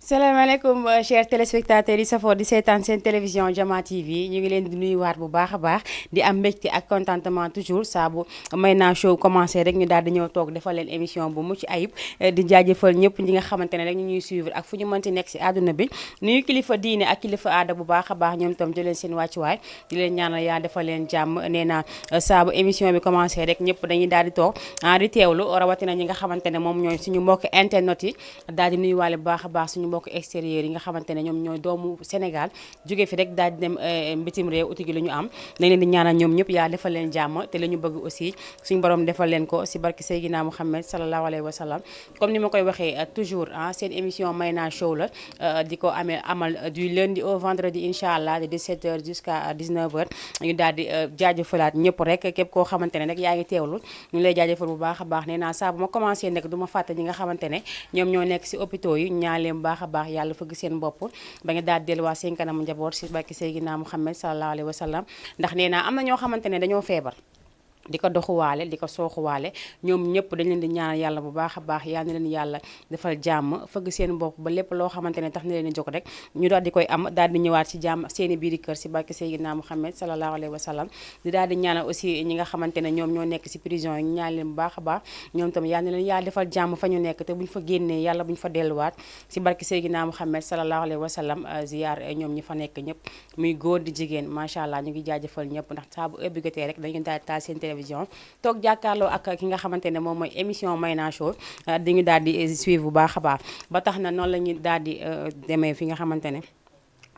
salaamaaleykum chers téléspectateurs yi safoo di seetaan seen télévision Jama TV ñu ngi leen di nuyuwaat bu baax a baax di am mbégte ak contentement toujours saa bu Mayna Show commencé rek ñu daal di ñëw toog defal leen émission bu mucc ayib di jaajëfal ñëpp ñi nga xamante ne rek ñu ñuy suivre ak fu ñu mënti nekk si àdduna bi nuyu kilifa diine ak kilifa aada bu baax a baax ñoom itam di leen seen wàccuwaay di leen ñaanal yaa defal leen jàmm nee naa saa bu émission bi commencé rek ñëpp dañuy daal di toog di teewlu rawatina ñi nga xamante ne moom ñooy suñu mbokk internet yi daal di nuyuwaale bu baax a baax suñu mbokk extérieur yi nga xamante ne ñoom ñooy doomu Sénégal jóge fi rek daal di dem mbitim réew uti gi lu ñu am dañ leen di ñaanal ñoom ñëpp yaa defal leen jàmm te la ñu bëgg aussi suñu borom defal leen ko si barki Seydina Mouhamed sallallahu alayhi wa sallam comme ni ma koy waxee toujours seen émission Mayna Show la di ko amee amal du lundi au vendredi incha allah de 17h jusqu'à 19h ñu daal di jaajëfalaat ñëpp rek képp koo xamante ne rek yaa ngi teewlu ñu lay jaajëfal bu baax a baax nee naa saa bu ma commencé nekk du ma fàtte ñi nga xamante ne ñoom ñoo nekk si hôpitaux yi ñaan leen baax a baax yàlla fëgg seen bopp ba nga daal delluwaat seen kanam njaboot si barki Seydina Mouhamed sallallahu alayhi wa sallam ndax nee naa am na ñoo xamante ne dañoo feebar di ko doxuwaale di ko sooxuwaale ñoom ñëpp dañ leen di ñaanal yàlla bu baax a baax yal na leen yàlla defal jàmm fëgg seen bopp ba lépp loo xamante ne tax na leen di jóg rek ñu daal di koy am daal di ñëwaat ci jàmm seeni biiri kër si barke Seydina Mouhamed sallallahu alayhi wa sallam di daal di ñaanal aussi ñi nga xamante ne ñoom ñoo nekk si prison yi ñu ñaan leen bu baax a baax ñoom tam yal na leen yàlla defal jàmm fa ñu nekk te buñ fa génnee yàlla buñ fa delluwaat si barke Seydina Mouhamed sallallahu alayhi wa sallam ziyaar ñoom ñi fa nekk ñëpp muy góor di jigéen macha allah ñu ngi jaajëfal ñëpp ndax saa bu ëbbigotee rek dañu daal di taal seen télévision toog jàkkaarloo ak ki nga xamante ne moom mooy émission Mayna Show di ñu daal di suivre bu baax a baax ba tax na noonu la ñuy daal di demee fi nga xamante ne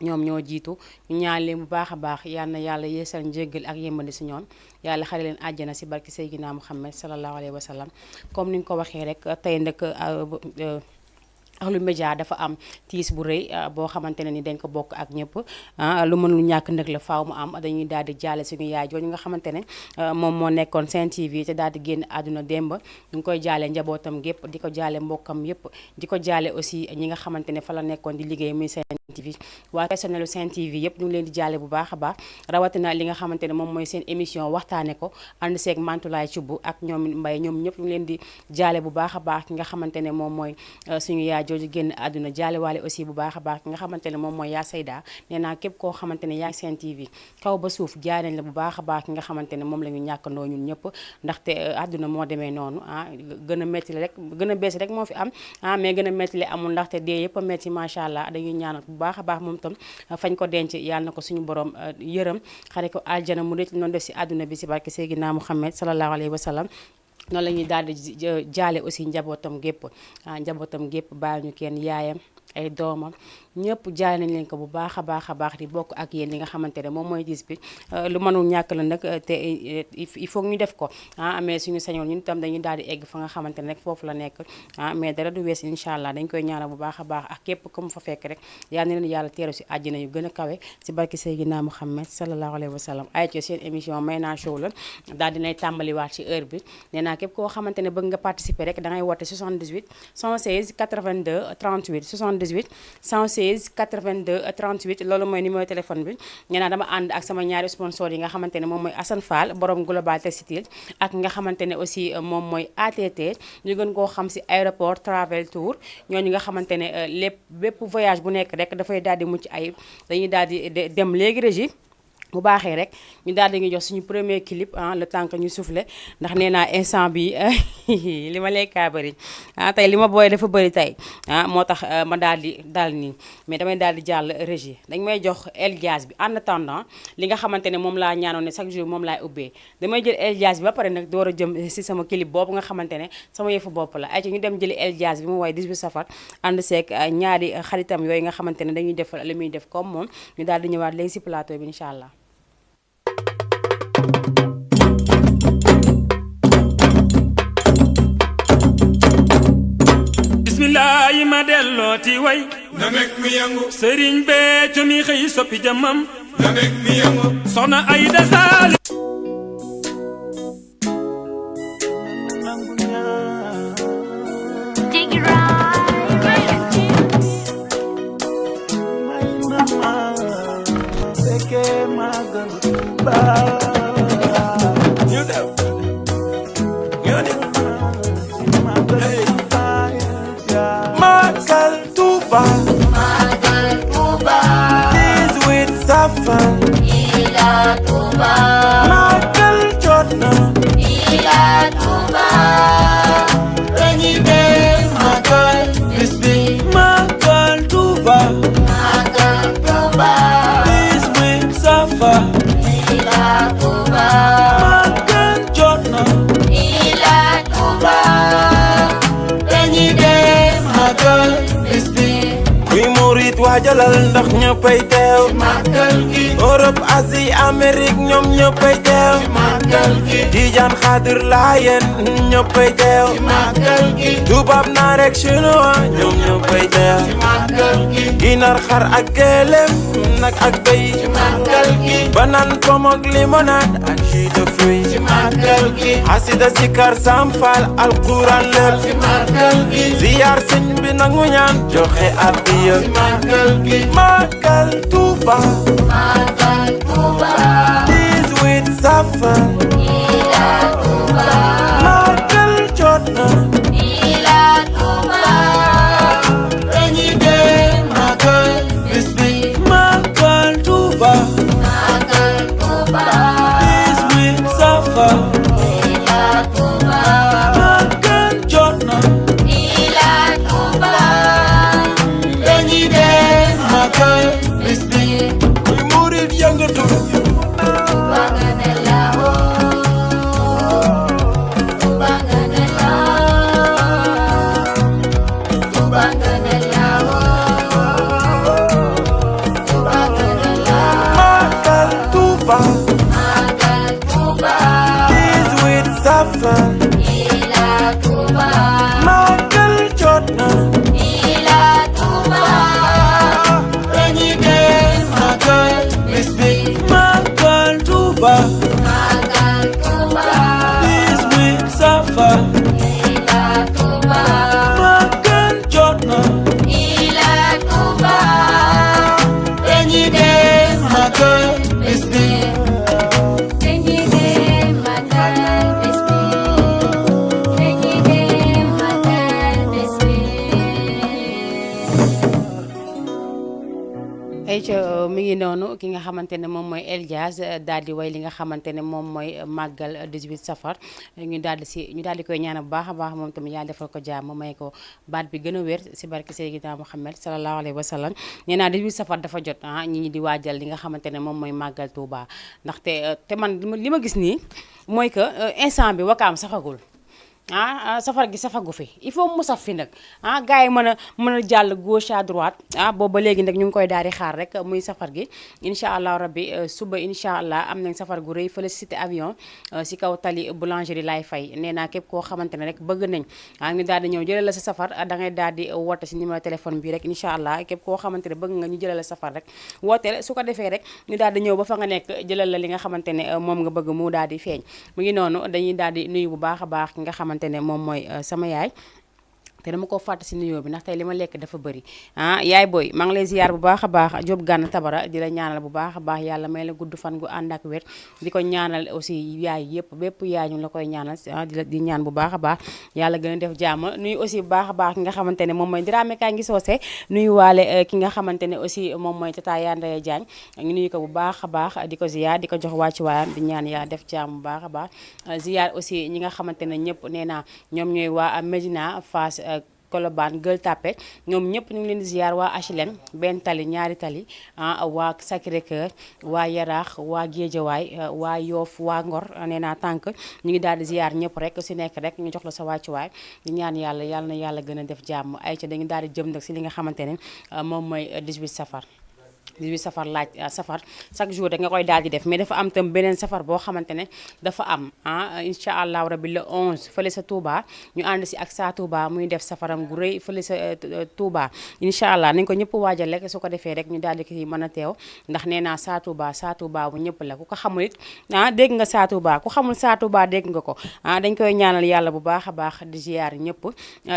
ñoom ñoo jiitu ñu ñaan leen bu baax a baax yal na yàlla yeesal njéggal ak yëmbandi si ñoom yàlla xale leen àjjana si barki Seydina Mouhamed sallallahu alayhi wa sallam comme ni nga ko waxee rek tey nag Ahlu Média dafa am tiis bu rëy boo xamante ne ni dañ ko bokk ak ñëpp lu mënul ñàkk nag la faaw mu am dañuy daal di jaale suñu yaay jooju nga xamante ne moom moo nekkoon Sen TV te daal di génn àdduna démb ñu ngi koy jaale njabootam gépp di ko jaale mbokkam yëpp di ko jaale aussi ñi nga xamante ne fa la nekkoon di liggéey muy Sen TV waa personnelu Sen TV yëpp ñu ngi leen di jaale bu baax a baax rawatina li nga xamante ne moom mooy seen émission waxtaane ko ànd seeg Mantulaay Cubb ak ñoom Mbay ñoom ñëpp ñu ngi leen di jaale bu baax a baax ki nga xamante ne moom mooy suñu yaay jooju génn àdduna jaale waale aussi bu baax a baax ki nga xamante ne moom mooy yaa Sayda nee naa képp koo xamante ne yaa ngi Sen TV kaw ba suuf jaay nañ la bu baax a baax ki nga xamante ne moom la ñu ñàkkandoo ñun ñëpp ndaxte àdduna moo demee noonu gën a métti rek gën a bees rek moo fi am mais gën a métti le amul ndaxte dee yëpp a métti macha allah dañuy ñaanal bu baax a baax moom tam fañ ko denc yàlla na ko suñu borom yërëm xare ko aljana mu rëcc noonu def si àdduna bi si barke Seydina Mouhamed sallallahu alayhi wa sallam noonu la ñuy daal di jaale aussi njabootam gépp bàyyi ñu kenn yaayam ay doomam ñëpp jaay nañ leen ko bu baax a baax di bokk ak yéen li nga xamante ne moom mooy dis bi lu mënul ñàkk la nag te il faut ñu def ko mais suñu sañoon ñun itam dañuy daal di egg fa nga xamante ne rek foofu la nekk mais dara du wees incha allah dañ koy ñaanal bu baax a baax ak képp ku mu fa fekk rek yal na leen yàlla teeru si àjjana yu gën a kawe si barki Seydina Mouhamed sallallahu alayhi wa sallam ay ci seen émission Mayna Show la daal dinay tàmbaliwaat ci heure bi nee naa képp koo xamante ne bëgg nga participer rek da ngay woote 78 116 82 38 78 116 82 38 loolu mooy numéro téléphone bi nee naa dama ànd ak sama ñaari sponsor yi nga xamante ne moom mooy Assane Fall borom Global Textile ak nga xamante ne aussi moom mooy ATT ñu gën koo xam si aéroport travel tour ñooñu nga xamante ne bépp voyage bu nekk rek dafay daal di mucc ayib dañuy daal di dem léegi régie bu baaxee rek ñu daal di ngi jox suñu premier clip le temps que ñu soufflé ndax nee naa instant bi li ma lekkaa bëri tey li ma booy dafa bëri tey moo tax ma daal di daal nii mais damay daal di jàll régie dañ may jox El Jazz bi en attendant li nga xamante ne moom laa ñaanoon ne chaque jour moom laay ubbee damay jël El Jazz bi ba pare nag door a jëm si sama clip boobu nga xamante ne sama yëfu bopp la ay ci ñu dem jëli El Jazz bi mu woy 18 safar ànd seeg ñaari xaritam yooyu nga xamante ne dañuy def li muy def comme moom ñu daal di ñëwaat léegi si plateau bi incha allah. bismillahi ma dellooti way na mek mi yangu sëriñ Béthio mi xëy soppi jëmmam na mek mi yangu soxna Aïda Sall waajalal ndax ñëppay teew ci màggal gi Europe Asie Amérique ñoom ñëppay teew ci màggal gi Tijaan Xaadir Laayeen ñëppay teew ci màggal gi tubaab naar ak chinois ñoom ñëppay teew ci màggal gi ginaar xar ak gëlëm nag ak béy ci màggal gi banaan pom ak limonade ak jus de fruits ci màggal gi xasida sikar samfal alquran lër ci màggal gi ziyaar sëñ bi nangu ñaan joxe addiya ci màggal gi màggal Tuuba màggal Tuuba 18 safar ila Tuuba màggal jot na ila Tuuba dañuy dem màggal bis bi màggal Tuuba màggal Tuuba 18 safar ila Tuuba màggal jot na ila Tuuba dañuy dem màggal bis bi kuy murit yëngatu Tuuba nga ne la Tuuba nga ne la Tuuba nga ne la Tuuba nga ne la màggal Tuuba màggal Tuuba 18 safar ila Tuuba màggal jot na ila Tuuba dañuy dem màggal bis bi màggal Tuuba màggal Tuuba 18 safar ila Tuuba màggal jot na ila Tuuba dañuy dem màggal bis bi dañuy dem màggal bis bi dañuy dem màggal bis bi ay ca mi ngi noonu ki nga xamante ne moom mooy El Jazz daal di way li nga xamante ne moom mooy màggal 18 safar ñu daal di koy ñaanal bu baax a baax moom tamit yàlla defal ko jàmm may ko baat bi gën a wér si barke Seydina Muhammad sallallahu alayhi wa sallam nee naa 18 safar dafa jot ñi di waajal li nga xamante ne moom mooy màggal Touba ndaxte te man li ma gis nii mooy que instant bi wakaam safagul safar gi safagu fi il faut mu saf fi nag gars yi mën a jàll gauche à droite boobu ba léegi nag ñu ngi koy daal di xaar rek muy safar gi incha allah rabbi suba incha allah am nañ safar gu rëy fële si cité avion si kaw tali boulangerie laay fay nee naa képp koo xamante ne rek bëgg nañ ñu daal di ñëw jëlee la sa safar da ngay daal di woote si numéro téléphone bi rek incha allah képp koo xamante ne bëgg nga ñu jëlee la safar rek wooteel su ko defee rek ñu daal di ñëw ba fa nga nekk jëlal la li nga xamante ne moom nga bëgg mu daal di feeñ mu ngi noonu dañuy daal di nuyu bu baax a baax ki nga xamante ne moom mooy sama yaay te dama ko fàtte si nuyoo bi ndax tey li ma lekk dafa bëri yaay booy maa ngi lay ziar bu baax a baax Diop Gana Tabara di la ñaanal bu baax a baax yàlla may la gudd fan gu ànd ak wér di ko ñaanal aussi yaay yëpp bépp yaay ñu la koy ñaanal di ñaan bu baax a baax yàlla gën a def jàmm nuyu aussi bu baax a baax ki nga xamante ne moom mooy Dramé kaa ngi soose nuyu waale ki nga xamante ne aussi moom mooy Tata Yandaye Diagne ñu nuyu ko bu baax a baax di ko ziar di ko jox wàccu waayam di ñaan yaa def jàmm bu baax a baax ziar aussi ñi nga xamante ne ñëpp nee naa ñoom ñooy waa Médina Fass Colobane Gueule Tapée ñoom ñëpp ñu ngi leen di ziar waa HLM benn tali ñaari tali waa Sacré-Cœur waa Yaraax waa Guédiawaye waa Yoff waa Ngor nee naa tànk ñu ngi daal di ziar ñëpp rek si nekk rek ñu jox la sa wàccuwaay di ñaan yàlla yàlla na yàlla gën a def jàmm ay ca dañu daal di jëm nag si li nga xamante ne moom mooy 18 safar 18 safar laaj safar chaque jour da nga koy daal di def mais dafa am tam beneen safar boo xamante ne dafa am incha allahu rabi le 11 fële sa Touba ñu ànd si ak saa Touba muy def safaram gu rëy fële sa Touba incha allah nañ ko ñëpp waajal rek su ko defee rek ñu daal di ki mën a teew ndax nee naa saa Touba bu ñëpp la ku ko xamul it dégg nga saa Touba ku xamul saa Touba dégg nga ko dañ koy ñaanal yàlla bu baax a baax di ziar ñëpp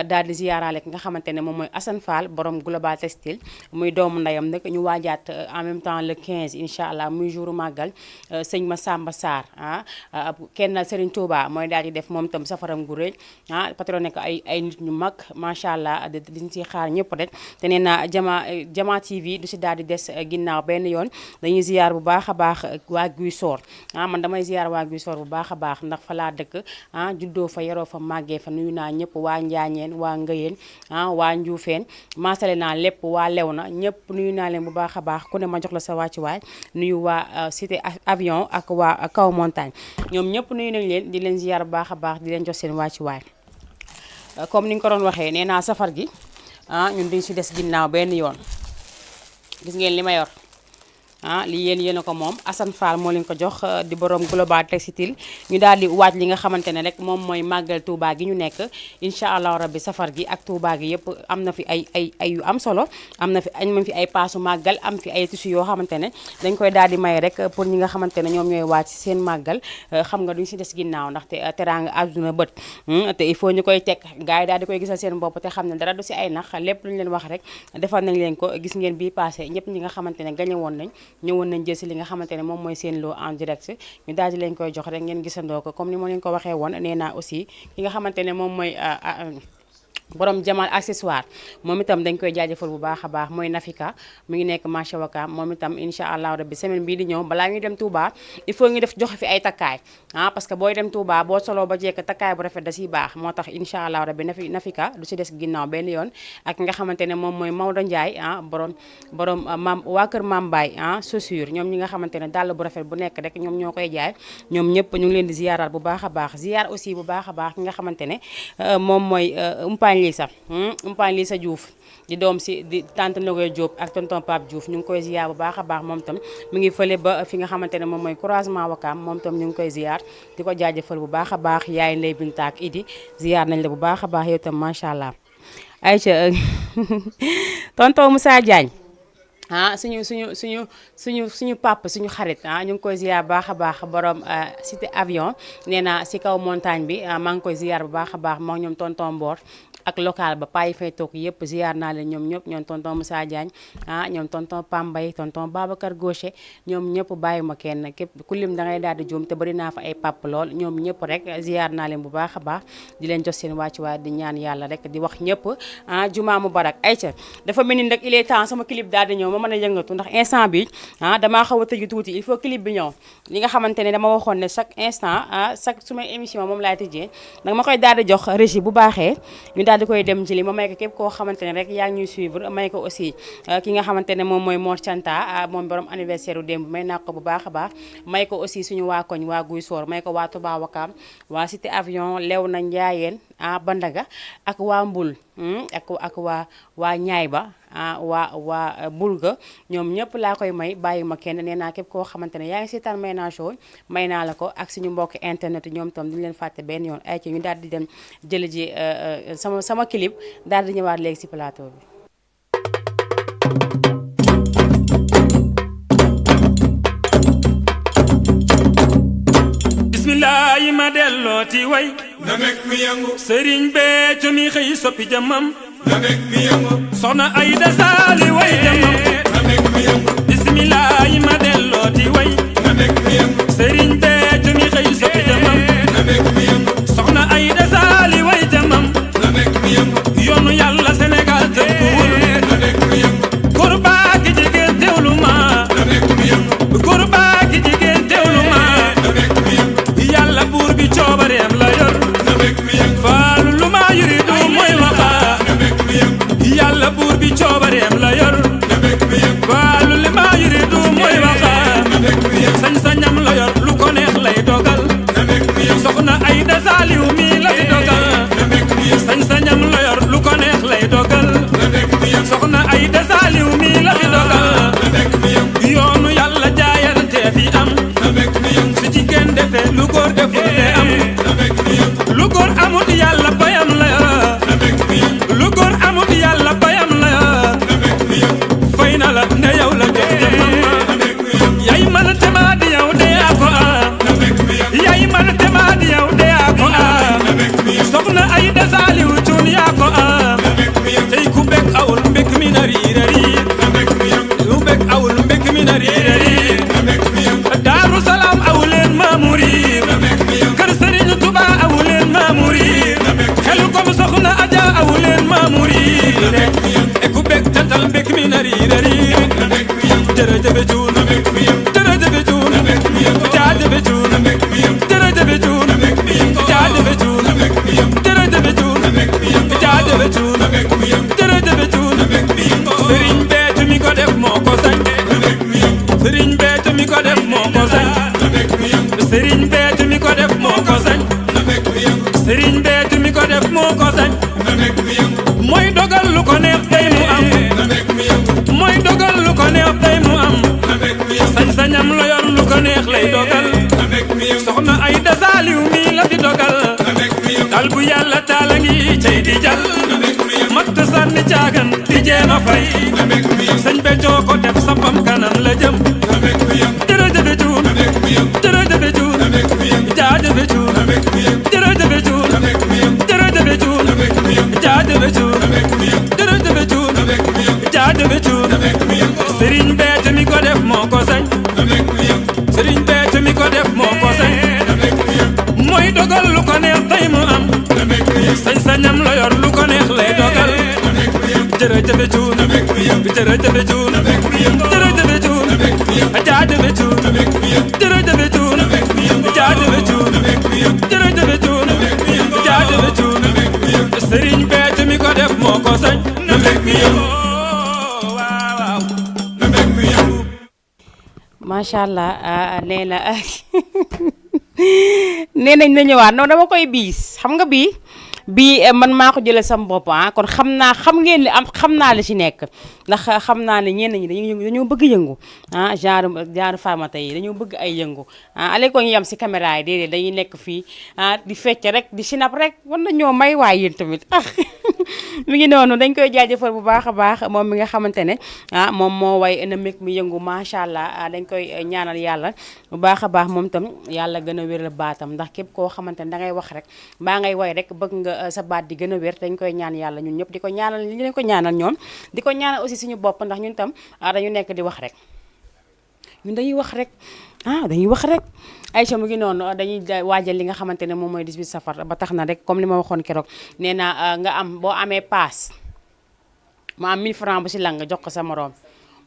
daal di ziaraale ki nga xamante ne moom mooy Assane Fall borom Global Textile muy doomu ndeyam nag ñu waajaat en même temps le 15 incha allah muy jouru màggal sëñ Massamba Sarr kenn Serigne Touba mooy daal di def moom itam safaram gu rëy patron nekk ay nit ñu mag macha allah diñ ci xaar ñëpp rek te nee na Jama TV du si daal di des ginnaaw benn yoon dañuy ziar bu baax a baax waa Guy Soor man damay ziar waa Guy Soor bu baax a baax ndax fa laa dëkk juddoo fa yaroo fa màggee fa nuyu naa ñëpp waa Njaañeen waa Ngëyeen waa Njuufeen maasale naa lépp waa Lewna ñëpp nuyu naa leen bu baax a baax ku ne ma jox la sa wàccuwaay nuyu waa cité avion ak waa kaw montagne ñoom ñëpp nuyu nañ leen di leen ziar bu baax a baax di leen jox seen wàccuwaay comme ni nga ko doon waxee nee naa safar gi ñun duñ si des ginnaaw benn yoon gis ngeen li ma yor lii yéen a ko moom Assane Fall moo leen ko jox di borom Global Textile ñu daal di waaj li nga xamante ne rek moom mooy màggal Touba gi ñu nekk incha allah rabbi safar gi ak Touba gi yëpp am na fi ay yu am solo am na fi ay paasu màggal am fi ay tissu yoo xamante ne dañ koy daal di may rek pour ñi nga xamante ne ñoom ñooy waaj seen màggal xam nga duñ si des ginnaaw ndaxte teraanga àdduna bët te il faut ñu koy teg gars yi daal di koy gisal seen bopp te xam ne dara du si ay nax lépp lu ñu leen wax rek defal nañ leen ko gis ngeen bii passé ñëpp ñi nga xamante ne gañe woon nañ ñëwoon nañ jël si li nga xamante ne moom mooy seen lot en direct ñu daal di leen koy jox rek ngeen gisandoo ko comme ni ma leen ko waxee woon nee naa aussi ki nga xamante ne moom mooy borom Jamal accessoire moom itam dañ koy jaajëfal bu baax a baax mooy Nafika mu ngi nekk marché Wakaam moom itam incha allah rabbi semaine bii di ñëw balaa ñuy dem Touba il faut ñu def joxe fi ay takkaay parce que booy dem Touba boo soloo ba jekk takkaay bu rafet da siy baax moo tax incha allah rabbi Nafika du si des ginnaaw benn yoon ak nga xamante ne moom mooy Maodo Ndiaye borom mam waa kër Mam Baye chaussure ñoom ñi nga xamante ne dàll bu rafet bu nekk rek ñoom ñoo koy jaay ñoom ñëpp ñu ngi leen di ziaral bu baax a baax ziar aussi bu baax a baax ki nga xamante ne moom mooy Umpaañ Lisa Diouf di doom si di tante Nogoy Diop ak tonton Pape Diouf ñu ngi koy ziar bu baax a baax moom tam mu ngi fële ba fi nga xamante ne moom mooy croisement Wakaam moom tam ñu ngi koy ziar di ko jaajëfal bu baax a baax yaay Ndey Binta ak Idi ziar nañ la bu baax a baax yow tam macha allah. Aïcha tonton Moussa Diagne suñu papa suñu xarit ñu ngi koy ziar bu baax a baax borom cité avion nee na si kaw montagne bi maa ngi koy ziar bu baax a baax moo ñoom tonton Mbor ak local ba paa yi fay toog yëpp ziar naa leen ñoom ñëpp ñoom tonton Moussa Diagne ñoom tonton Pambay tonton Babacar Gaucher ñoom ñëpp bàyyi ma kenn képp ku lim da ngay daal di juum te bëri naa fa ay pap lool ñoom ñëpp rek ziar naa leen bu baax a baax di leen jox seen wàccuwaay di ñaan yàlla rek di wax ñëpp jumaa mubarak ayca dafa mel ni nag il est temps sama clip daal di ñëw ma mën a yëngatu ndax instant bi damaa xaw a tëju tuuti il faut clip bi ñëw li nga xamante ne dama waxoon ne chaque instant chaque su may émission moom laay tëjee nag ma koy daal di jox régie bu baaxee ñu daal di koy dem jëli ma may ko képp koo xamante ne rek yaa ngi ñuy suivre may ko aussi ki nga xamante ne moom mooy Mor Canta moom borom anniversaire u démb may naa ko bu baax a baax may ko aussi suñu waa koñ waa Guy Soor may ko waa Touba Wakaam waa cité avion Léona Ndiayeen Bandaga ak waa Mbul ak waa Ñaay ba waa Bulga ñoom ñëpp laa koy may bàyyi ma kenn nee naa képp koo xamante ne yaa ngi seetaan may naa show may naa la ko ak suñu mbokk internet ñoom tam duñu leen fàtte benn yoon ay ci ñu daal di dem jël ji sama clip daal di ñëwaat léegi si plateau bi. bismillaahi ma dellooti way na mek mi yëngu sëriñ Béthio mi xëy soppi jëmmam na mek mi yëngu soxna Aïda Sali way jëmmam na mek mi yëngu bismillah yi ma dellooti way na mek mi yëngu sëriñ Béthio mi xëy soppi jëmmam na mek mi yëngu soxna Aïda Sali way jëmmam na mek mi yëngu yoonu yàlla Sénégal tënkuwul na mek mi yëngu góor baa ki jigéen teewlu ma na mek mi yëngu góor baa ki jigéen teewlu ma na mek mi yëngu yàlla buur bi coobareem la yor na mek mi yëngu faalu lu ma yuridu mooy waxa na mek mi yëngu yàlla buur bi coobareem la yor na mek mi yëngu faalu li ma yuridu mooy waxa na mek mi yëngu sañ-sañam la yor lu ko neex lay dogal na mek mi yëngu soxna Aïda Saliou mi la fi dogal na mek mi yëngu sañ-sañam la yor lu ko neex lay dogal na mek mi yëngu soxna Aïda Saliou mi la fi dogal na mek mi yëngu yoonu yàlla jaayante fi am na mek mi yëngu su jigéen defee lu góor deful te am na mek mi yëngu lu góor amut yàlla bayam la yor na mek mi yëngu lu góor amut yàlla bayam la yor na mek mi yëngu fay na la ne yow la jox jëmmam na mek mi yëngu yaay man tema di yow de yaa ko na mek mi yëngu yaay man tema di yow de yaa ko na mek mi yëngu soxna Aïda Saliou cuun yaa ko na mek mi yëngu tey ku bekk awul mbekk mi na riirari na mek mi yëngu ku bekk awul mbekk mi na riirari na mek mi yëngu Daaru Salaam awuleen Mamouri na mek mi yëngu kër Serigne Touba awuleen Mamouri na mek mi yëngu xelu kom soxna Adja awuleen Mamouri na mek mi yëngu e ku bekk tantal mbekk mi na riirari na mek mi yëngu jërëjëf cuun na mek mi yëngu jërëjëf cuun na mek mi yëngu jaajëf cuun na mek mi yëngu jërëjëf cuun na mek mi yëngu jaajëf cuun na mek mi yëngu jërëjëf cuun na mek mi yëngu jaajëf cuun na mek mi yëngu jërëjëf cuun na mek mi yëngu Serigne Béthio mi ko def moo ko sañ na mek mi yëngu Serigne Béthio mi ko def moo ko sañ na mek mi yëngu Serigne Béthio mi ko def moo ko sañ na mek mi yëngu Serigne Béthio mi ko def moo ko sañ na mek mi yëngu mooy dogal lu ko neex tey mu am na mek mi yëngu mooy dogal lu ko neex tey mu am na mek mi yëngu sañ-sañam la yor lu ko neex lay dogal na mek mi yëngu soxna Aïda Saliou mi la fi dogal na mek mi yëngu dal bu yàlla taala ngi cey di jal na mek mi yëngu matt sànni caagan di jéema fay na mek mi yëngu sëñ Béthio ko def sampam kanam la jëm na mek mi yëngu jërëjëf cuun na mek mi yëngu jërëjëf cuun na mek mi yëngu jaajëf cuun na mek mi yëngu jërëjëf cuun na mek mi yëngu jërëjëf cuun na mek mi yëngu jaajëf cuun na mek mi yëngu jërëjëf cuun na mek mi yëngu jaajëf cuun na mek mi yëngu Serigne Béthio mi ko def moo ko sañ na mek mi yëngu Serigne Béthio mi ko def moo ko sañ na mek mi yëngu mooy dogal lu ko neex tey mu am na mek mi yëngu sañ-sañam la yor lu ko neex lay dogal na mek mi yëngu jërëjëf cuun na mek mi yëngu jërëjëf cuun na mek mi yëngu jërëjëf cuun na mek mi yëngu jaajëf cuun na mek mi yëngu jërëjëf cuun na mek mi yëngu jaajëf cuun na mek mi yëngu jërëjëf cuun na mek mi yëngu jaajëf cuun na mek mi yëngu Serigne Béthio mi ko def moo ko sañ na mek mi yëngu waaw na mek mi yëngu macha allah nee na nee nañ na ñëwaat non dama koy biis xam nga bii man maa ko jëlee sama bopp kon xam ngeen li am xam naa li ci nekk ndax xam naa ne ñenn ñi dañoo bëgg yëngu genre Famata yi dañoo bëgg ay yëngu ale ko ñu yem si caméra yi déedéet dañuy nekk fii di fecc rek di sinap rek war nañoo may waay yéen tamit mi ngi noonu dañ koy jaajëfal bu baax a baax moom mi nga xamante ne moom moo way na mek mi yëngu macha allah dañ koy ñaanal yàlla bu baax a baax moom tam yàlla gën a wéral baatam ndax képp koo xamante ne dangay wax rek mbaa ngay way rek bëgg nga sa baat di gën a wér dañ koy ñaan yàlla ñun ñëpp di ko ñaanal li leen ko ñaanal ñoom di ko ñaanal aussi suñu bopp ndax ñun tam dañu nekk di wax rek ñun dañuy wax rek dañuy wax rek Aïcha mu ngi noonu dañuy waajal li nga xamante ne moom mooy 18 safar ba tax na rek comme li ma waxoon keroog nee na nga am boo amee paas mu am 1000 francs bu si lang nga jox ko sa morom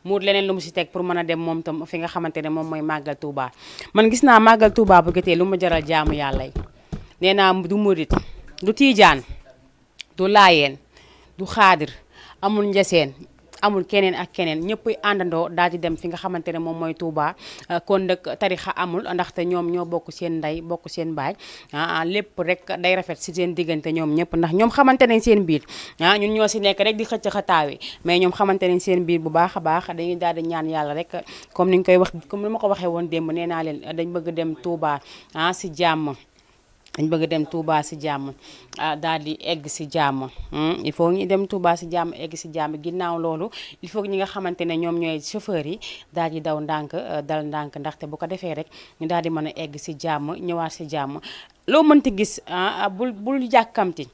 muut leneen lu mu si teg pour mën a dem moom tam fi nga xamante ne moom mooy màggal Touba man gis naa màggal Touba bu gëtee lu ma jaral jaamu yàlla yi nee naa du murit du tiijaan du laayeen du xaadir amul njeseen amul keneen ak keneen ñëpp àndandoo daal di dem fi nga xamante ne moom mooy Touba kon nag tarixa amul ndaxte ñoom ñoo bokk seen ndey bokk seen baay lépp rek day rafet si seen diggante ñoom ñëpp ndax ñoom xamante nañ seen biir ñun ñoo si nekk rek di xëcc xataawi mais ñoom xamante nañ seen biir bu baax a baax dañuy daal di ñaan yàlla rek comme ni ñu koy wax comme ni ma ko waxee woon démb nee naa leen dañ bëgg dem Touba si jàmm dañ bëgg dem Touba si jàmm daal di egg si jàmm il faut ñu dem Touba si jàmm egg si jàmm ginnaaw loolu il faut ñi nga xamante ne ñoom ñooy chauffeur yi daal di daw ndànk dal ndànk ndaxte bu ko defee rek ñu daal di mën a egg si jàmm ñëwaat si jàmm loo mënti gis bul jàkkamti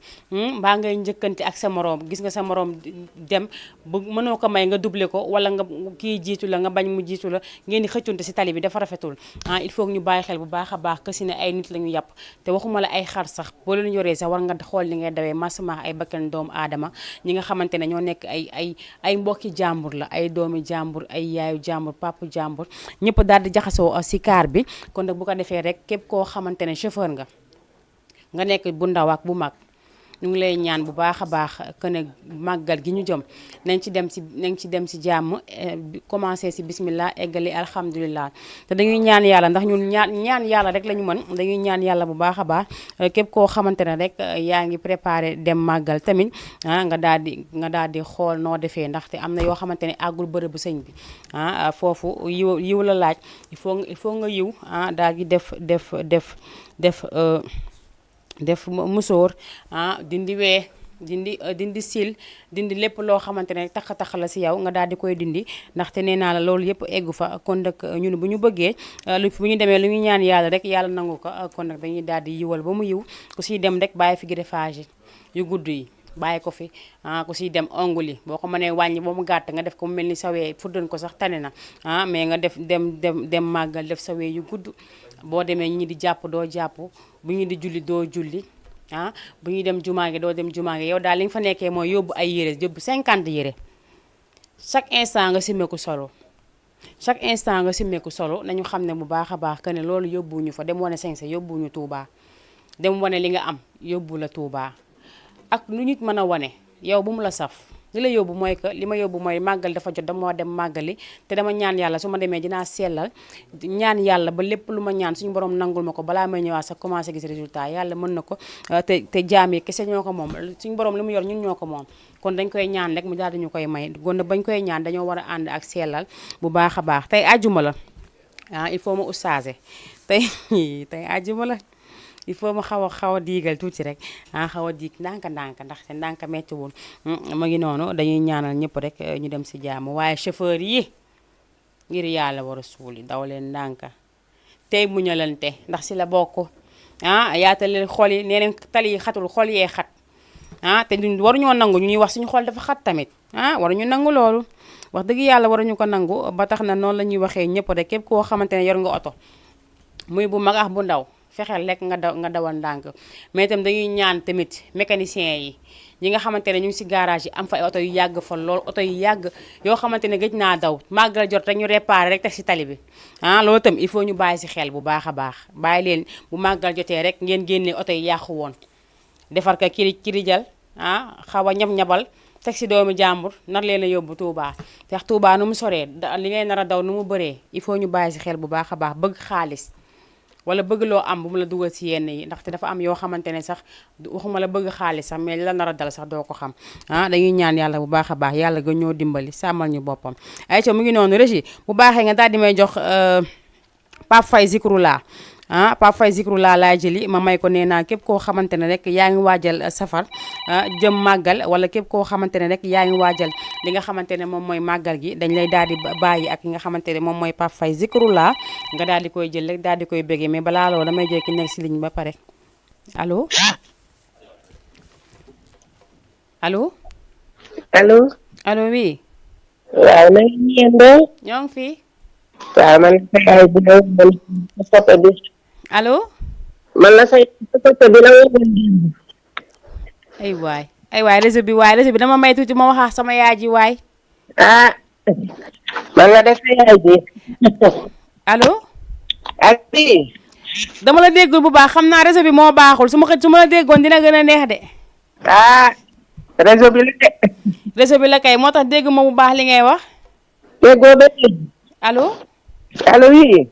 mbaa ngay njëkkanti ak sa morom gis nga sa morom dem bu mënoo ko may nga doublé ko wala nga kii jiitu la nga bañ mu jiitu la ngeen di xëccunte si tali bi dafa rafetul il faut que ñu bàyyi xel bu baax a baax que si ne ay nit la ñu yàpp te waxuma la ay xar sax boo leen yoree sax war nga xool li ngay dawee masama ay bakkan doomu aadama ñi nga xamante ne ñoo nekk ay mbokki jàmbur la ay doomi jàmbur ay yaayu jàmbur papu jàmbur ñëpp daal di jaxasoo si kaar bi kon nag bu ko defee rek képp koo xamante ne chauffeur nga nekk bu ndaw ak bu mag ñu ngi lay ñaan bu baax a baax que ne màggal gi ñu jëm nañ ci dem si jàmm commencé si bismillah eggali alhamdulilah te dañuy ñaan yàlla ndax ñun ñaan yàlla rek la ñu mën dañuy ñaan yàlla bu baax a baax képp koo xamante ne rek yaa ngi préparé dem màggal tamit nga daal di xool noo defee ndaxte am na yoo xamante ne àggul bërëbu sëñ bi foofu yiw la laaj il faut nga yiw daal di def musóor dindi wee dindi sil dindi lépp loo xamante ne tax la si yow nga daal di koy dindi ndaxte nee naa la loolu yëpp eggu fa kon nag ñun bu ñu bëggee bu ñu demee lu ñu ñaan yàlla rek yàlla nangu ko kon nag dañuy daal di yiwal ba mu yiw ku siy dem rek bàyyi fi greffage yu gudd yi bàyyi ko fi ku siy dem ongul yi boo ko mënee wàññi ba mu gàtt nga def ko mu mel ni sawee fuddan ko sax tane na mais nga def dem màggal def sawee yu gudd boo demee ñi di jàpp doo jàpp bu ñu di julli doo julli bu ñuy dem jumaa gi doo dem jumaa gi yow daal li nga fa nekkee mooy yóbbu ay yére yóbbu 50 yére chaque instant nga simmeeku solo nañu xam ne bu baax a baax que ne loolu yóbbuwuñu fa dem wane sañse yóbbuwuñu Touba dem wane li nga am yóbbu la Touba ak lu nit mën a wane yow bu mu la saf li la yóbbu mooy que li ma yóbbu mooy màggal dafa jot dama dem màggali te dama ñaan yàlla su ma demee dinaa sellal ñaan yàlla ba lépp lu ma ñaan suñu borom nangul ma ko balaa may ñëwaat sax commencé gis résultat yàlla mën na ko te jaam yi kese ñoo ko moom suñu borom li mu yor ñun ñoo ko moom kon dañ koy ñaan rek mu daal di ñu koy may kon bañ koy ñaan dañoo war a ànd ak sellal bu baax a baax tey àjjuma la il faut ma oustagé tey àjjuma la il faut ma xaw a diigal tuuti rek xaw a diig ndànk ndaxte ndànk mettiwul ma ngi noonu dañuy ñaanal ñëpp rek ñu dem si jàmm waaye chauffeur yi ngir yàlla war a suuli daw leen ndànk tey muñalante ndax si la bokk yaatal leen xol yi nee neen tali yi xatul xol yee xat te duñ waruñoo nangu ñuy wax suñu xol dafa xat tamit waruñu nangu loolu wax dëgg yàlla waruñu ko nangu ba tax na noonu la ñuy waxee ñëpp rek képp koo xamante ne yor nga oto muy bu mag ak bu ndaw fexeel rek nga dawal ndànk mais itam dañuy ñaan tamit mécanicien yi ñi nga xamante ne ñu ngi si garage yi am fa ay oto yu yàgg fa lool oto yu yàgg yoo xamante ne gëj naa daw màggal jot rek ñu réparé rek teg si tali bi loolu itam il faut ñu bàyyi si xel bu baax a baax bàyyi leen bu màggal jotee rek ngeen génnee oto yi yàqu woon defar ko kirijal xaw a ñab-ñabal teg si doomu jàmbur nar leen a yóbbu Touba te Touba nu mu soree li ngay nar a daw nu mu bëree il faut ñu bàyyi si xel bu baax a baax bëgg xaalis wala bëgg loo am bu mu la dugal si yenn yi ndaxte dafa am yoo xamante ne sax waxuma la bëgg xaalis sax mais li la nar a dal sax doo ko xam dañuy ñaan yàlla bu baax a baax yàlla ga ñoo dimbali sàmmal ñu boppam ay ca mu ngi noonu régi bu baaxee nga daal di may jox Pape Faye Zikroullah Pape Faye Zikroullah laay jëli ma may ko nee naa képp koo xamante ne rek yaa ngi waajal safar jëm màggal wala képp koo xamante ne rek yaa ngi waajal li nga xamante ne moom mooy màggal gi dañ lay daal di bàyyi ak ki nga xamante ne moom mooy Pape Faye Zikroullah nga daal di koy jël rek daal di koy béggee mais balaa loolu damay jël ki nekk si ligne ba pare allo allo allo oui waaw na ngeen yendoo ñoo ngi fi waaw man ay bu doon photo bi allo man la say photo bi la woon ay waay réseau bi dama may tuuti ma wax sama yaay ji waay man la def sa yaay ji allo ak bi dama la déggul bu baax xam naa réseau bi moo baaxul su ma la déggoon dina gën a neex de réseau bi la de réseau bi la kay moo tax dégg ma bu baax li ngay wax déggoo ba allo oui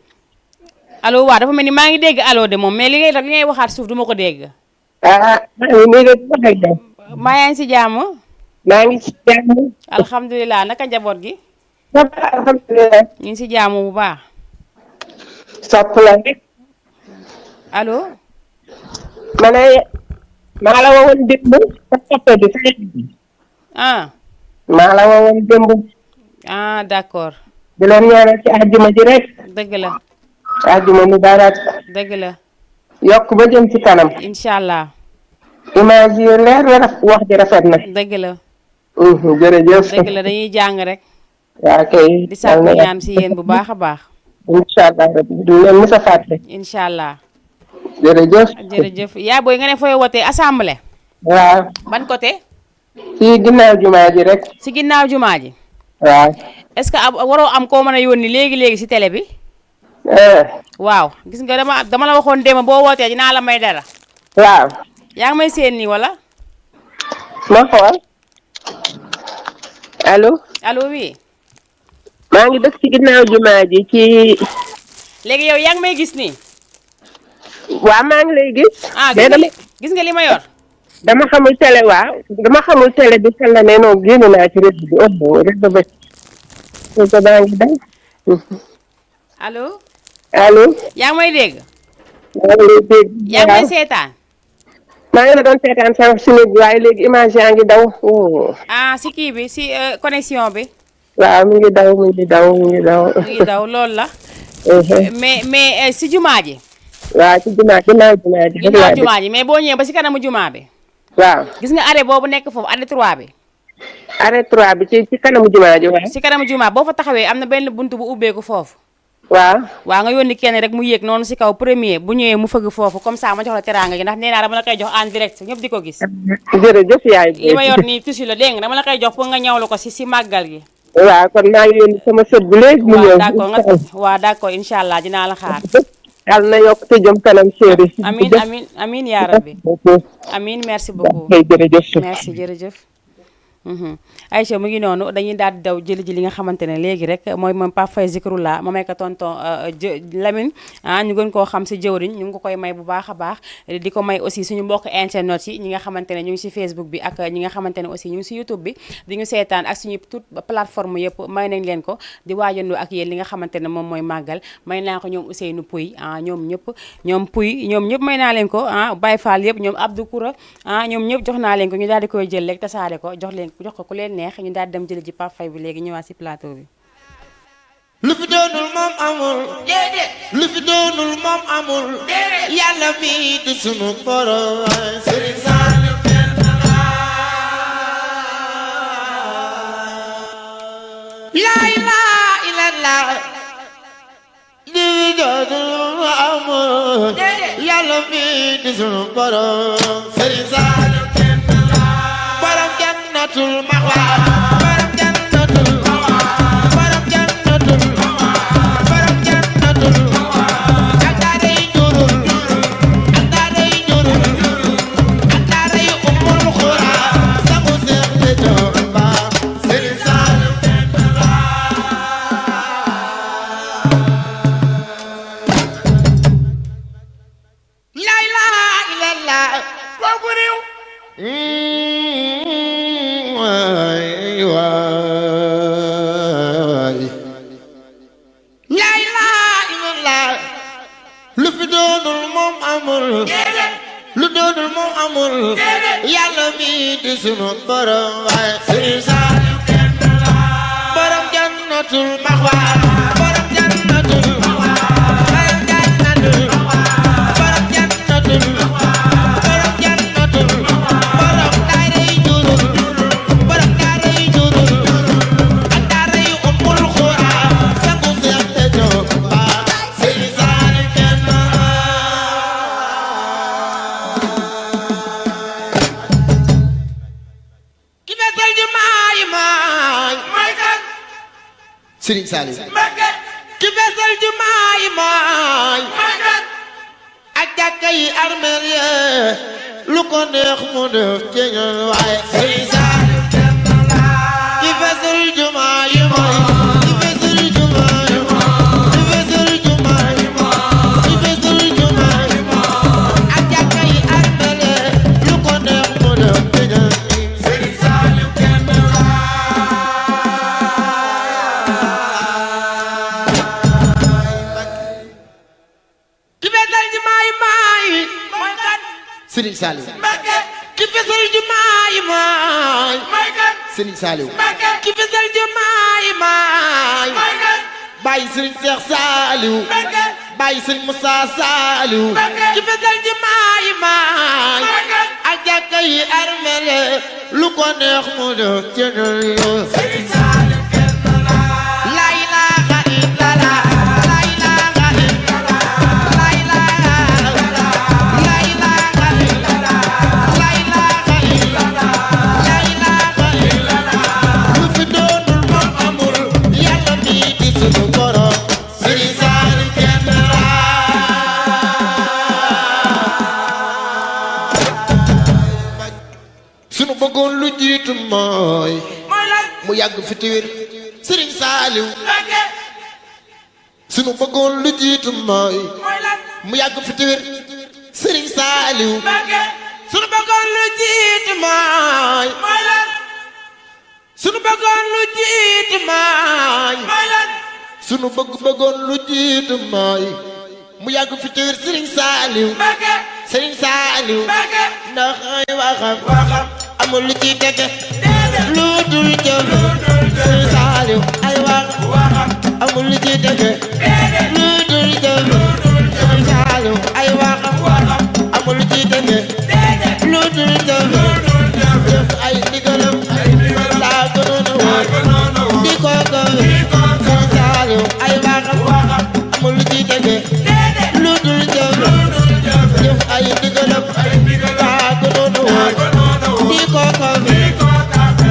allo waaw dafa mel ni maa ngi dégg allo de moom mais li ngay waxaat suuf duma ko dégg maa yaa ngi si jàmm maa ngi si jàmm alhamdulilah naka njaboot gi alhamdulilah ñu ngi si jàmm bu baax sopp la rek allo ma ne maa la wowoon démb sa photo bi maa la wowoon démb d'accord di leen ñaanal ci àjjuma ji rek dëgg la àjjuma mu baaraat dëgg la yokk ba jëm ci kanam. incha allah. image yi leer na wax ji rafet na. dëgg la. jërëjëf. dëgg la dañuy jàng rek. waaw kay. di sàkku ñaan si yéen bu baax a baax. incha allah du leen mës a fàtte. incha allah. jërëjëf. jërëjëf yaa booy nga ne fooy wootee assemblée. waaw. ban côté. ci ginnaaw jumaa ji rek. si ginnaaw jumaa ji. waaw. est-ce que waroo am koo mën a yónni léegi si télé bi. waaw gis nga dama la waxoon démb boo wootee dinaa la may dara. waaw. yaa ngi may seen nii wala. ma xool. allo oui. maa ngi dëkk ci ginnaaw jumaa ji ci. léegi yow yaa ngi may gis nii. waaw maa ngi lay gis. gis nga li ma yor. dama xamul télé waaw dama xamul télé bi fan la ne noonu génn naa ci réseau bi réseau ba réseau baa ngi daw. allo. yaa ngi may dégg. maa ngi lay dégg. yaa ngi may seetaan. maa ngi la doon seetaan sax si nit waaye léegi image yaa ngi daw. si kii bi si connexion bi. waaw mi ngi daw mi ngi daw loolu la. mais si jumaa ji. waaw ci ginnaaw jumaa ji. mais boo ñëwee ba si kanamu jumaa bi. waaw gis nga arrêt boobu nekk foofu arrêt 3 bi. arrêt 3 bi ci kanamu jumaa ji waaw. si kanamu jumaa boo fa taxawee am na benn buntu bu ubbeeku foofu. waaw nga yónni kenn rek mu yéeg noonu si kaw premier bu ñëwee mu fëgg foofu comme ça ma jox la teraanga gi ndax nee naa dama la koy jox en direct ñëpp di ko gis. jërëjëf yaay. li ma yor nii tusi la dégg nga dama la koy jox pour nga ñawlu ko si màggal gi. waaw kon maa ngi yónni sama sët bu léegi mu ñëw. waaw d'accord incha allah dinaa la xaar. yàlla na yokk te jëm kanam chéri. amiin yaa rabbi. amiin merci beaucoup. merci jërëjëf. Aïcha mu ngi noonu dañuy daal di daw jëli ji li nga xamante ne léegi rek mooy moom Pape Faye Zikroulah ma may ko tonton Lamine ñu gën koo xam si jëwriñ ñu ngi ko koy may bu baax a baax di ko may aussi suñu mbokk internet yi ñi nga xamante ne ñu ngi si Facebook bi ak ñi nga xamante ne aussi ñu ngi si YouTube bi di ñu seetaan ak suñu toute plateforme yëpp may nañ leen ko di waajandoo ak yéen li nga xamante ne moom mooy màggal may naa ko ñoom Ousseynou Pouy ñoom ñëpp may naa leen ko Baye Fall yëpp ñoom Abdou Koura ñoom ñëpp jox naa leen ko ñu daal di koy jël rek tasaare ko jox ko ku leen neex ñu daal dem jëli ji Pape Faye bi léegi ñëwaat si plateau bi. lu fi doonul moom amul. déedéet. lu fi doonul moom amul. déedéet. yàlla mi di sunu borom. Serigne Saliou kenn la ilaha illallah. lu fi doonul moom amul. déedéet. yàlla mi di sunu borom. Serigne Saliou kenn la. borom jannatul maxwa. borom jannatul maxwa. borom jannatul maxwa. borom jannatul maxwa. ak daaray jurul. ak daaray jurul. ak daaray ummul xura. sangu seex te jox ba. Serigne Saliou kenn la. la ilaha illallah. kooku réew. waay waay. la ilaha illallah. lu fi doonul moom amul. lu doonul moom amul. yàlla mi di sunu borom. waay Serigne Saliou kenn la. borom jannatul maxwa. borom jannatul maxwa. borom jannatul maxwa. borom jannatul maxwa. borom jannatul maxwa. borom daaray jurul. borom daaray jurul. ak daaray ummul xura. sangu seex te jox ba. Serigne Saliou kenn la. ki fesal jumaa yi maay. mooy kan. Serigne Saliou. ki fesal jumaa yi maay. mooy kan. ak jàkka yi armeel ye lu ko neex mu def ci ñun waaye Serigne Saliou kenn la. ki fesal jumaa yi maay. ki fesal jumaa yi maay. ki fesal jumaa yi maay. ki fesal jumaa yi maay. ak jàkka yi armeel ye lu ko neex mu def ci ñun Serigne Saliou kenn la. ki fesal jumaa yi maay. mooy kan. Serigne Saliou. ki fesal jumaa yi maay. mooy kan. Serigne Saliou. ki fesal jumaa yi maay. mooy kan. Baye Serigne Cheikh Saliou. bàyyi sëñ Moussa Saliou ci fesal ji maay ak jàkka yi armele lu ko neex mu def ci yo sëñ Saliou kenn la ilaha illallah la ilaha illallah la ilaha illallah la ilaha illallah la ilaha illallah la ilaha illallah lu fi doonul moom amul yàlla mi di sunu borom sëñ Saliou kenn la sunu bëggoon lu jiitu mooy mu yàgg fi téwér Serigne Saliou sunu bëggoon lu jiitu mooy mu yàgg fi téwér Serigne Saliou sunu bëggoon lu jiitu mooy sunu bëggoon lu jiitu mooy sunu bëggoon lu jiitu mooy mu yàgg fi téwér Serigne Saliou Serigne Saliou ndax ay waxam amul lu ci tege lu dul jëf Serigne Saliou ay waxam amul lu ci tege lu dul jëf Serigne Saliou ay waxam amul lu ci tege lu dul jëf jëf ay ndigalam laa gënoon a wóor di ko Serigne Saliou ay waxam amul lu ci tege lu dul jëf jëf ay ndigalam laa gënoon a wóor di ko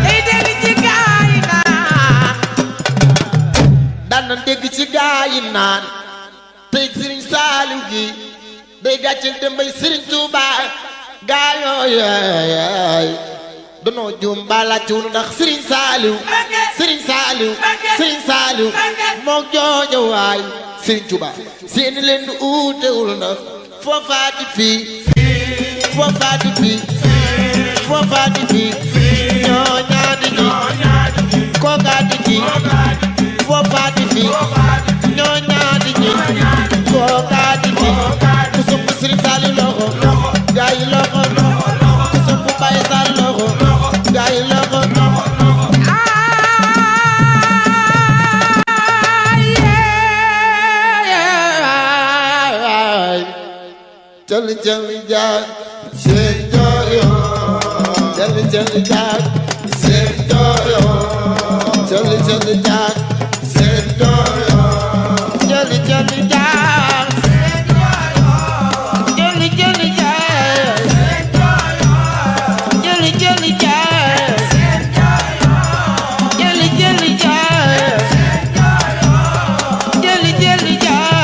day dégg ci gaa yi naan daan na dégg ci gaa yi naan tey Serigne Saliou gi day gàcceel dembay Serigne Touba gaa yooy danoo juum bala cuunu ndax Serigne Saliou Serigne Saliou Serigne Saliou mook jooja waay Serigne Touba seeni leen du uutewul ndax foofaati fii foofaati fii foofaati fii ñoo ñaadi ji kookaati ji foofaati fii ñoo ñaadi ji kookaati ji ku sump Serigne Saliou loxo gaa yi loxo ku sump Baye Sall loxo gaa yi loxo Jali jali jaag seen jooyo jali jali jaag seen jooyo jali jali jaag seen jooyo jali jali jaag seen jooyo jali jali jaag seen jooyo jali jali jaag seen jooyo jali jali jaag seen jooyo jali jali jaag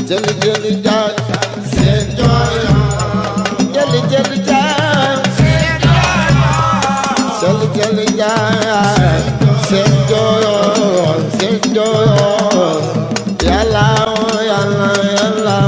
jali jali jaag seen jooyo jali jali jaag seen jooyo jali jali jaag seen jooyo seen jooyo yàlla yàlla yàlla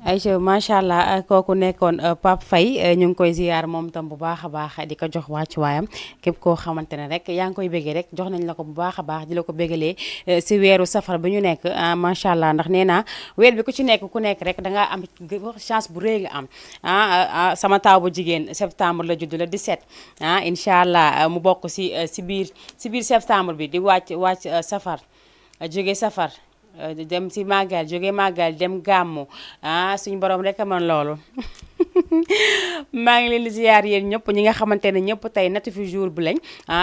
Aïcha macha allah kooku nekkoon Pape Faye ñu ngi koy ziyaar moom tam bu baax a baax di ko jox wàccuwaayam képp koo xamante ne rek yaa ngi koy béggee rek jox nañ la ko bu baax a baax di la ko béggalee si weeru safar bi ñu nekk macha allah ndax nee naa weer bi ku ci nekk ku nekk rek dangaa am chance bu rëy nga am sama taaw bu jigéen septembre la judd la 17 incha allah mu bokk si biir septembre bi di wàcc safar jóge safar dem si màggal jóge màggal dem gàmmu suñu borom rek a mën loolu maa ngi leen di ziar yéen ñëpp ñi nga xamante ne ñëpp tey natu fi jour bu lañ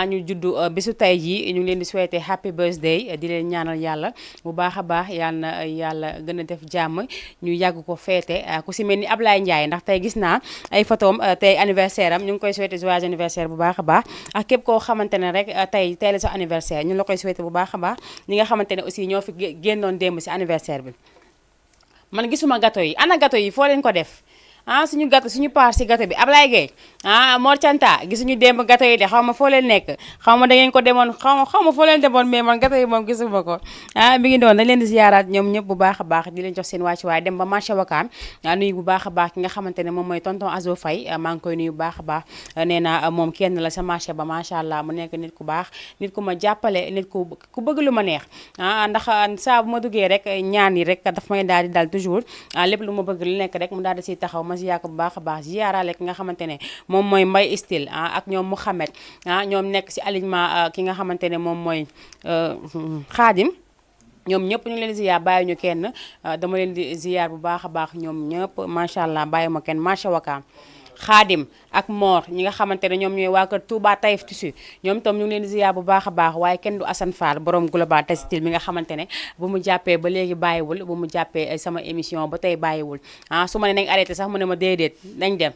ñu juddu bisu tey jii ñu ngi leen di souhaiter happy birthday di leen ñaanal yàlla bu baax a baax yal na yàlla gën a def jàmm ñu yàgg ko feete ku si mel ni Ablaye Ndiaye ndax tey gis naa ay photom tey anniversaire am ñu ngi koy souhaiter joyeux anniversaire bu baax a baax ak képp koo xamante ne rek tey la sa anniversaire ñu la koy souhaiter bu baax a baax ñi nga xamante ne aussi ñoo fi génnoon démb si anniversaire bi man gisuma gâteau yi ana gâteau yi foo leen ko def suñu gâteau suñu part si gâteau bi Ablaye Gueye Mor Canta gisuñu démb gâteau yi de xaw ma foo leen nekk xaw ma da ngeen ko demoon xaw ma foo leen demoon mais man gâteau yi moom gisuma ko mi ngi doon dañ leen di ziyaaraat ñoom ñëpp bu baax a baax di leen jox seen wàccu waaye dem ba marché Wakaam nuyu bu baax a baax ki nga xamante ne moom mooy tonton Azo Faye maa ngi koy nuyu bu baax a baax nee na moom kenn la sa marché ba macha allah mu nekk nit ku baax nit ku ma jàppale nit ku bëgg lu ma neex ndax saa bu ma duggee rek ñaan yi rek daf may daal di dal toujours lépp lu ma bëgg lu nekk rek mu daal di siy taxaw ma ziyaar ko bu baax a baax ziyaarale ki nga xamante ne moom mooy Mbay Style ak ñoom Mouhamed ñoom nekk si alignement ki nga xamante ne moom mooy Xaadim ñoom ñëpp ñu ngi leen di ziyaar bàyyi ñu kenn dama leen di ziyaar bu baax a baax ñoom ñëpp macha allah bàyyi ma kenn marché Wakaam Xaadim ak Mor ñi nga xamante ne ñoom ñooy waa kër Touba Taïf Tissu ñoom itam ñu ngi leen di ziyaar bu baax a baax waaye kenn du Assane Fall borom Global Textile mi nga xamante ne bu mu jàppee ba léegi bàyyiwul bu mu jàppee sama émission ba tey bàyyiwul su ma ne nañ arrêté sax mu ne ma déedéet nañ dem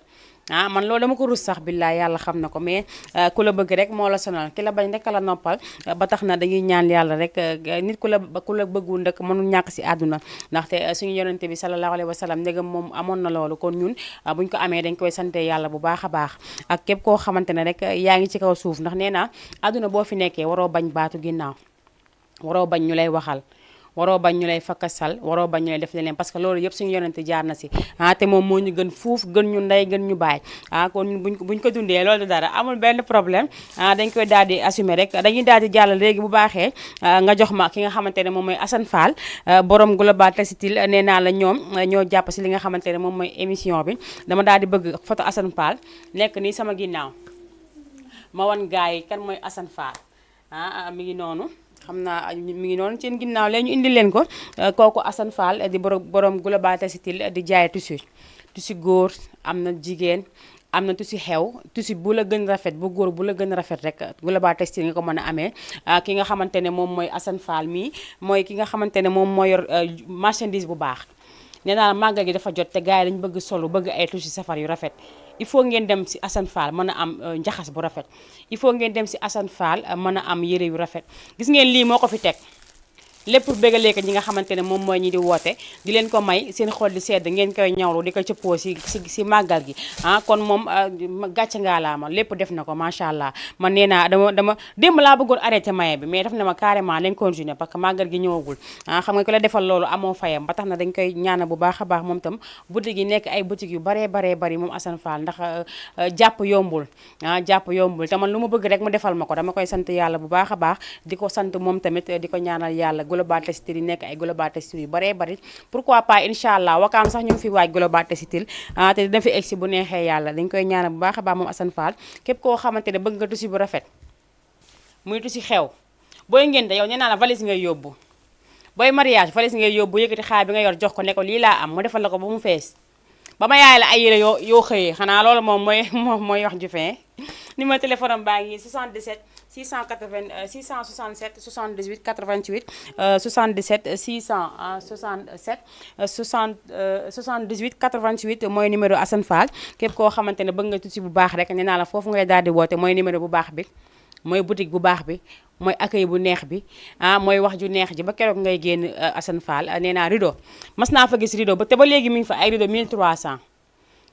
man loolu dama ko rus sax billaay yàlla xam na ko mais ku la bëgg rek moo la sonal ki la bañ rek la noppal ba tax na dañuy ñaan yàlla rek nit ku la bëggul ndëkk mënul ñàkk si àdduna ndaxte suñu yonente bi sallallahu alayhi wa sallam ndegam moom amoon na loolu kon ñun buñ ko amee dañ koy sante yàlla bu baax a baax ak képp koo xamante ne rek yaa ngi ci kaw suuf ndax nee naa àdduna boo fi nekkee waroo bañ baatu ginnaaw waroo bañ ñu lay waxal waroo bañ ñu lay fakkasal waroo bañ ñu lay def leneen parce que loolu yëpp suñu yonente jaar na si te moom moo ñu gën fuuf gën ñu ndey gën ñu baay kon buñ ko dundee loolu du dara amul benn problème dañ koy daal di assumer rek dañuy daal di jàll léegi bu baaxee nga jox ma ki nga xamante ne moom mooy Assane Fall borom Global Textile nee naa la ñoom ñoo jàpp si li nga xamante ne moom mooy émission bi dama daal di bëgg photo Assane Fall nekk nii sama ginnaaw ma wan gars yi kan mooy Assane Fall mi ngi noonu xam naa mi ngi noonu seen ginnaaw leen ñu indi leen ko kooku Assane Fall di borom Global Textile di jaay tissu góor am na jigéen am na tissu xew tissu bu la gën rafet bu góor bu la gën rafet rek Global Textile nga ko mën a amee ki nga xamante ne moom mooy Assane Fall mii mooy ki nga xamante ne moom mooy yor marchandise bu baax nee naa màggal gi dafa jot te gars yi dañu bëgg solu bëgg ay tissu safar yu rafet il faut ngeen dem si Assane Fall mën a am njaxas bu rafet il faut ngeen dem si Assane Fall mën a am yére yu rafet gis ngeen lii moo ko fi teg lépp pour bégalee ko ñi nga xamante ne moom mooy ñi di woote di leen ko may seen xol di sedd ngeen koy ñawlu di ko cëppoo si màggal gi kon moom gàcce ngaa laa ma lépp def na ko macha allah man nee naa dama démb laa bëggoon arrêté maye bi mais def na ma carrément lañ continuer parce que màggal gi ñëwagul xam nga ko la defal loolu amoo fayam ba tax na dañ koy ñaana bu baax a baax moom tam boutique yi nekk ay boutique yu baree bari moom Assane Fall ndax jàpp yombul jàpp yombul te man lu ma bëgg rek mu defal ma ko dama koy sant yàlla bu baax a baax di ko sant moom tamit di ko ñaanal yàlla Global Textile yi nekk ay Global Textile yu baree bari pourquoi pas incha allah Wakaam sax ñu ngi fi waaj Global Textile te dina fi egsi bu neexee yàlla dañ koy ñaanal bu baax a baax moom Assane Fall képp koo xamante ne bëgg nga tissu bu rafet muy tissu xew booy ngeen de yow nee naa la valise ngay yóbbu booy mariage valise ngay yóbbu yëkkati xaar bi nga yor jox ko ne ko lii laa am mu defal la ko ba mu fees ba ma yaay la ay yére yoo xëyee xanaa loolu moom mooy wax ju fin numéro téléphone am baa ngi 77 667 78 88 77 667 78 88 mooy numéro Assane Fall képp koo xamante ne bëgg nga tissu bu baax rek nee naa la foofu ngay daal di woote mooy numéro bu baax bi mooy boutique bu baax bi mooy accueil bu neex bi mooy wax ju neex ji ba keroog ngay génn Assane Fall nee naa rideau mas naa fa gis rideau ba te ba léegi mi ngi fa ay rideau 1300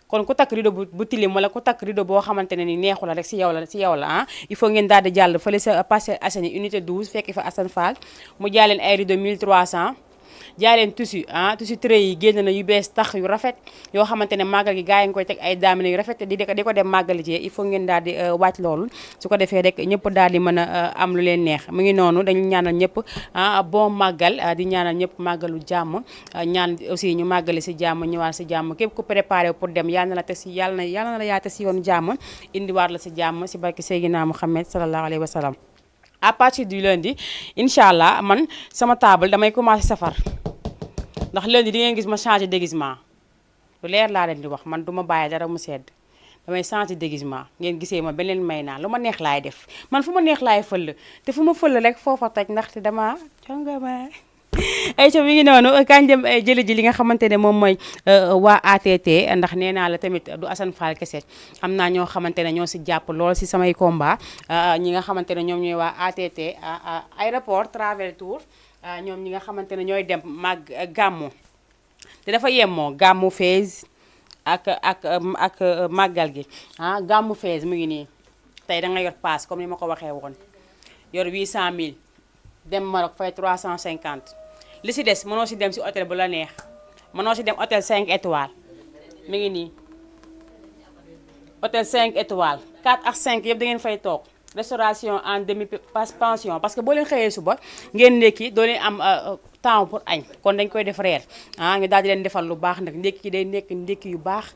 kon ku takk rideau bu tilim wala ku takk rideau boo xamante ne ni neexu la rek si yow la il faut ngeen daal di jàll fële sa Parcelles Assainies unité 12 fekk fa Assane Fall mu jaay leen ay rideau 1300 jaay leen tissu tissu trait yi génn na yu bees tax yu rafet yoo xamante ne màggal gi gars yi nga koy teg ay daamine yu rafet di ko dem màggali ji il faut ngeen daal di wàcc loolu su ko defee rek ñëpp daal di mën a am lu leen neex mu ngi noonu dañu ñaanal ñëpp bon màggal di ñaanal ñëpp màggalu jàmm ñaan aussi ñu màggali si jàmm ñëwaat si jàmm képp ku préparé pour dem yàlla na la te si yàlla na la yaate si yoonu jàmm indiwaat la si jàmm si barke Seydina Muhammad sallallahu alayhi wa sallam à partir du lundi incha allah man sama table damay commencé safar ndax lundi di ngeen gis ma changé déguisement lu leer laa leen di wax man duma bàyyi dara mu sedd damay changé déguisement ngeen gisee ma beneen may naa lu ma neex laay def man fu ma neex laay fëll te fu ma fëll rek foofa toj ndaxte dama jongama ay ca mi ngi noonu kañ dem jëli ji li nga xamante ne moom mooy waa ATT ndax nee naa la tamit du Assane Fall kese am naa ñoo xamante ne ñoo si jàpp lool si samay combat ñi nga xamante ne ñoom ñooy waa ATT aéroport travel tour ñoom ñi nga xamante ne ñooy dem gàmmu te dafa yemmoo gàmmu Fès ak màggal gi gàmmu Fès mu ngi nii tey da nga yor paas comme ni ma ko waxee woon yor 800000 dem Maroc fay 350 li si des mënoo si dem si hôtel bu la neex mënoo si dem hôtel 5 étoiles mi ngi nii hôtel 5 étoiles 4 ak 5 yëpp da ngeen fay toog restauration en demi pension parce que boo leen xëyee suba ngeen ndékki doo leen am temps pour añ kon dañ koy def reer ñu daal di leen defal lu baax nag ndékki day nekk ndékki yu baax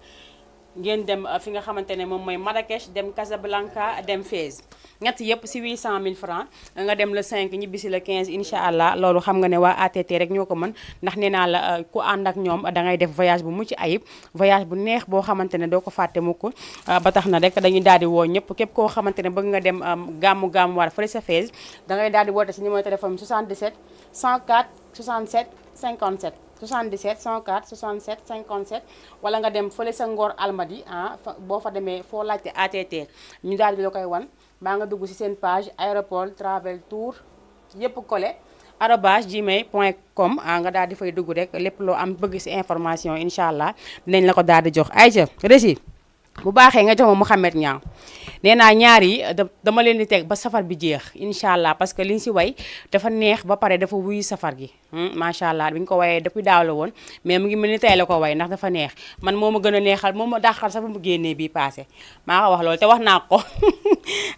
ngeen dem fi nga xamante ne moom mooy Marrakech dem Casablanca dem Fès ñett yëpp si 800000 francs nga dem le 5 ñibbi si le 15 incha allah loolu xam nga ne waa ATT rek ñoo ko mën ndax nee naa la ku ànd ak ñoom da ngay def voyage bu mucc ayib voyage bu neex boo xamante ne doo ko fàtte mukk ba tax na rek dañuy daal di woo ñëpp képp koo xamante ne bëgg nga dem gàmmu war fële sa Fès da ngay daal di woote si numéro téléphone 77 104 67 57 77 104 67 57 wala nga dem fële sa Ngor Almadi boo fa demee foo laajte ATT ñu daal di la koy wan baa nga dugg ci seen page aéroport travel tour yëpp collé @gmail.com nga daal di fay dugg rek lépp loo am bëgg ci information incha allah dinañ la ko daal di jox Aïcha Rési bu baaxee nga jox ma Mouhamed Niang nee naa ñaar yi dama leen di teg ba safar bi jeex incha allah parce que liñ si way dafa neex ba pare dafa wuyu safar gi macha allah bi ñu ko wayee depuis daaw la woon mais mu ngi mel ni tey la ko way ndax dafa neex man moo ma gën a neexal moo ma dàqal sax ba mu génnee bii passé maa ko wax loolu te wax naa ko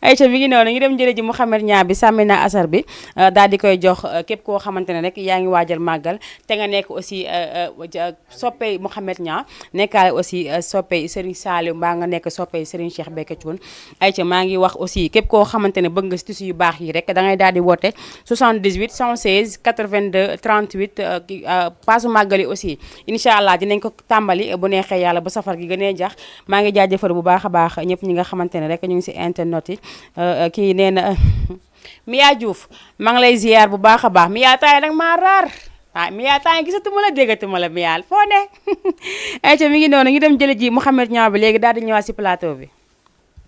Aïcha mi ngi noonu ñu dem jële ji Mouhamed Niang bi sàmmi naa asar bi daal di koy jox képp koo xamante ne rek yaa ngi waajal màggal te nga nekk aussi soppey Mouhamed Niang nekkaale aussi soppey Serigne Saliou mbaa nga nekk soppey Serigne Cheikh Béthio Thioune Aïcha maa ngi wax aussi képp koo xamante ne bëgg nga si tissu yu baax yi rek da ngay daal di woote 78 116 82 38 paasu màggali aussi incha allah dinañ ko tàmbali bu neexee yàlla bu safar gi gënee jax maa ngi jaajëfal bu baax a baax ñëpp ñi nga xamante ne rek ñu ngi si internet yi kii nee na Mia Diouf maa ngi lay ziar bu baax a baax Mia taay nag maa raar Mia taay gisatuma la déggatuma la Mia foo ne Aïcha mi ngi noonu ñu dem jële ji Mouhamed Niang bi léegi daal di ñëwaat si plateau bi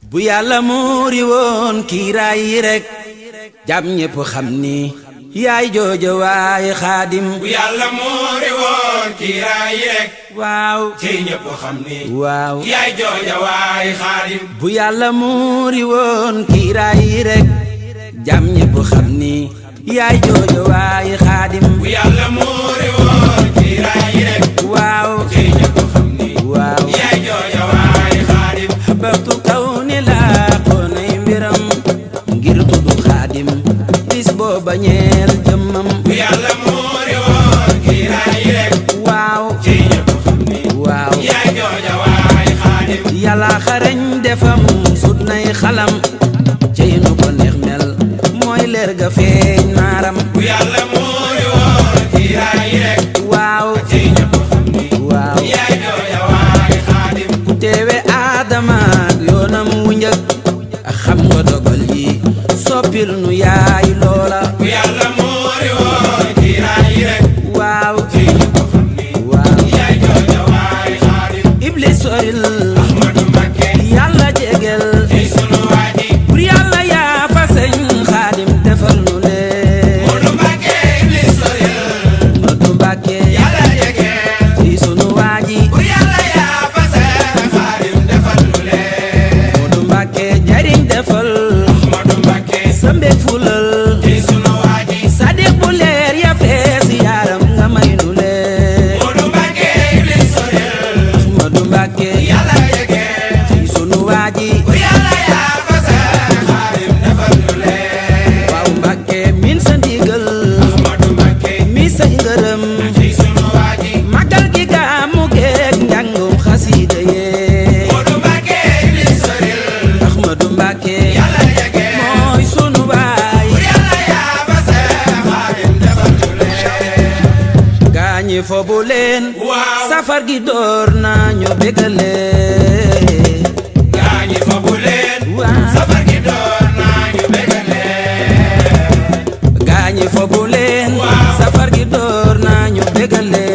bu yàlla muuri woon kiiraay yi rek jàmm ñépp xam ni yaay jooja waaye xaadim bu yàlla muuri woon kiiraay yi rek waaw ci ñépp xam ni waaw yaay jooja waaye xaadim bu yàlla muuri woon kiiraay yi rek jàmm ñépp xam ni yaay jooja waaye xaadim bu yàlla muuri woon kiiraay yi rek waaw ci ñépp xam ni waaw yaay jooja waaye xaadim xabatu kaw ni laa xoonay mbiram ngir tudd xaadim bis booba ñeel jëmmam bu yàlla muuri woon kiiraay yi rek waaw ci ñépp xam ni waaw yaay jooja waaye xaadim yàlla xarañ defam sut nay xalam cey nu ko neex mel mooy leer ga feeñ maaram bu yàlla muuri woon kiiraay yi rek waaw ci ñépp xam ni waaw yaay jooja waaye xaadim ku teewe aadama ak yoonam wu njëkk xam nga dogal yi soppil nu yaay loola bu yàlla muuri woon kiiraay yi rek waaw ci ñépp xam ni waaw yaay jooja waaye xaadim iblis soril Ahmadu Mbakke yàlla jegel ci sunu waaji bur yàlla yaa fa sëñ xaadim defal nu lee Moodu Mbakke iblis soril Moodu Mbakke yàlla jege ci sunu waaji bur yàlla yaa fa seen xaadim defal lu leen Moodu Mbakke jariñ defal Ahmadu Mbakke sa mbég fulal ci sunu waaji sadiq bu leer ya fees yaaram nga may nu lee Moodu Mbakke iblis soril Moodu Mbakke yàlla jege ci sunu waaji bur yàlla yaa fa seen xaadim defal lu leen waaw Mbakke min sa ndigal Ahmadu Mbakke mi sa ngërëm ci sunu waaji magal gi gàmmu geeg njàngum xasiida yee Moodu Mbakke iblis soril Ahmadu Mbakke yàlla jege mooy sunu baay bur yàlla yaa fa seen xaadim defal lu leen gaañi fobu leen waaw safar gi door nañu bégale gaañi fa bu leen waaw safar gi door nañu begale gaañi fobu leen Waaw. safar gi door nañu bégale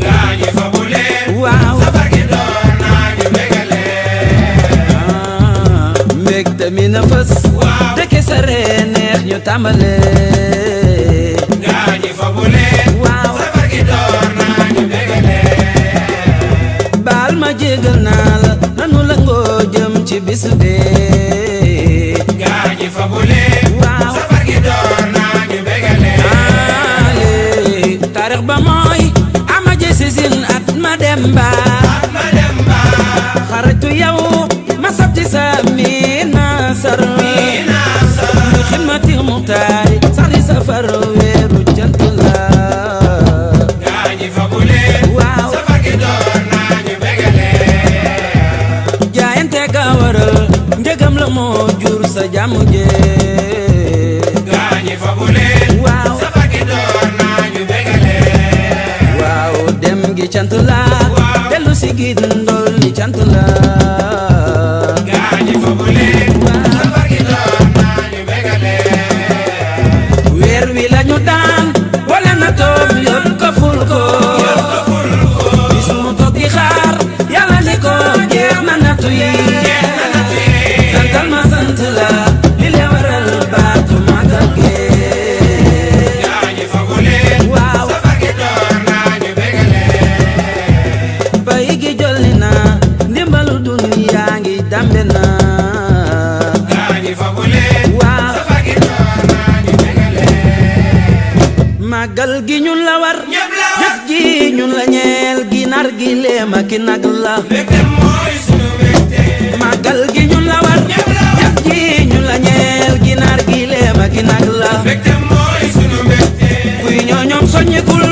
gaañi fa bu leen waaw safar gi door nañu begale mbégte mi na fës Waaw. dëkke sa ree neex ñu tàmbale gaañi fa bu leen waaw safar gi door nañu begale jégal naa la nanu la ngoo jëm ci bis bee gaañi fabule waaw safar gi door naa ñu begale taarix ba mooy ama jësi sin at ma dem ba xaratu yow ma sabti sa miina sar li xidmati muxtaari saxri safar weeru jant la gaañi fabule waaw safar gi door naa ñu begale jaayante ga waral njëgam la moo jur sa jàmm jee gaañi fabule waaw safar gi door naa ñu begale waaw dem gi cant la dellu si gi ndol li cant la gaañi fabule safar gi door naa ñu begale weer wi lañu daan wala na toom yoon ko ful ko bis mu toog di xaar yàlla ni ko jeex na nattu yi santal ma sant la li le waral baatu magal gee gaañi fabule waaw safar gi door naa ñu begale bay gi jolli na ndimbalu duniyaa ngi dambe na gaañi fabule waaw safar gi door naa ñu begale magal gi ñun la war ñëpp la jëf ji ñun la ñeel ginaar gi leema ki nag la mbégte mooy sunu mbégte magal gi ñun la war ñëpp la jëf ji ñun la ñeel ginaar gi leema ki nag la mbégte mooy sunu mbégte kuy ñooñoom soññikul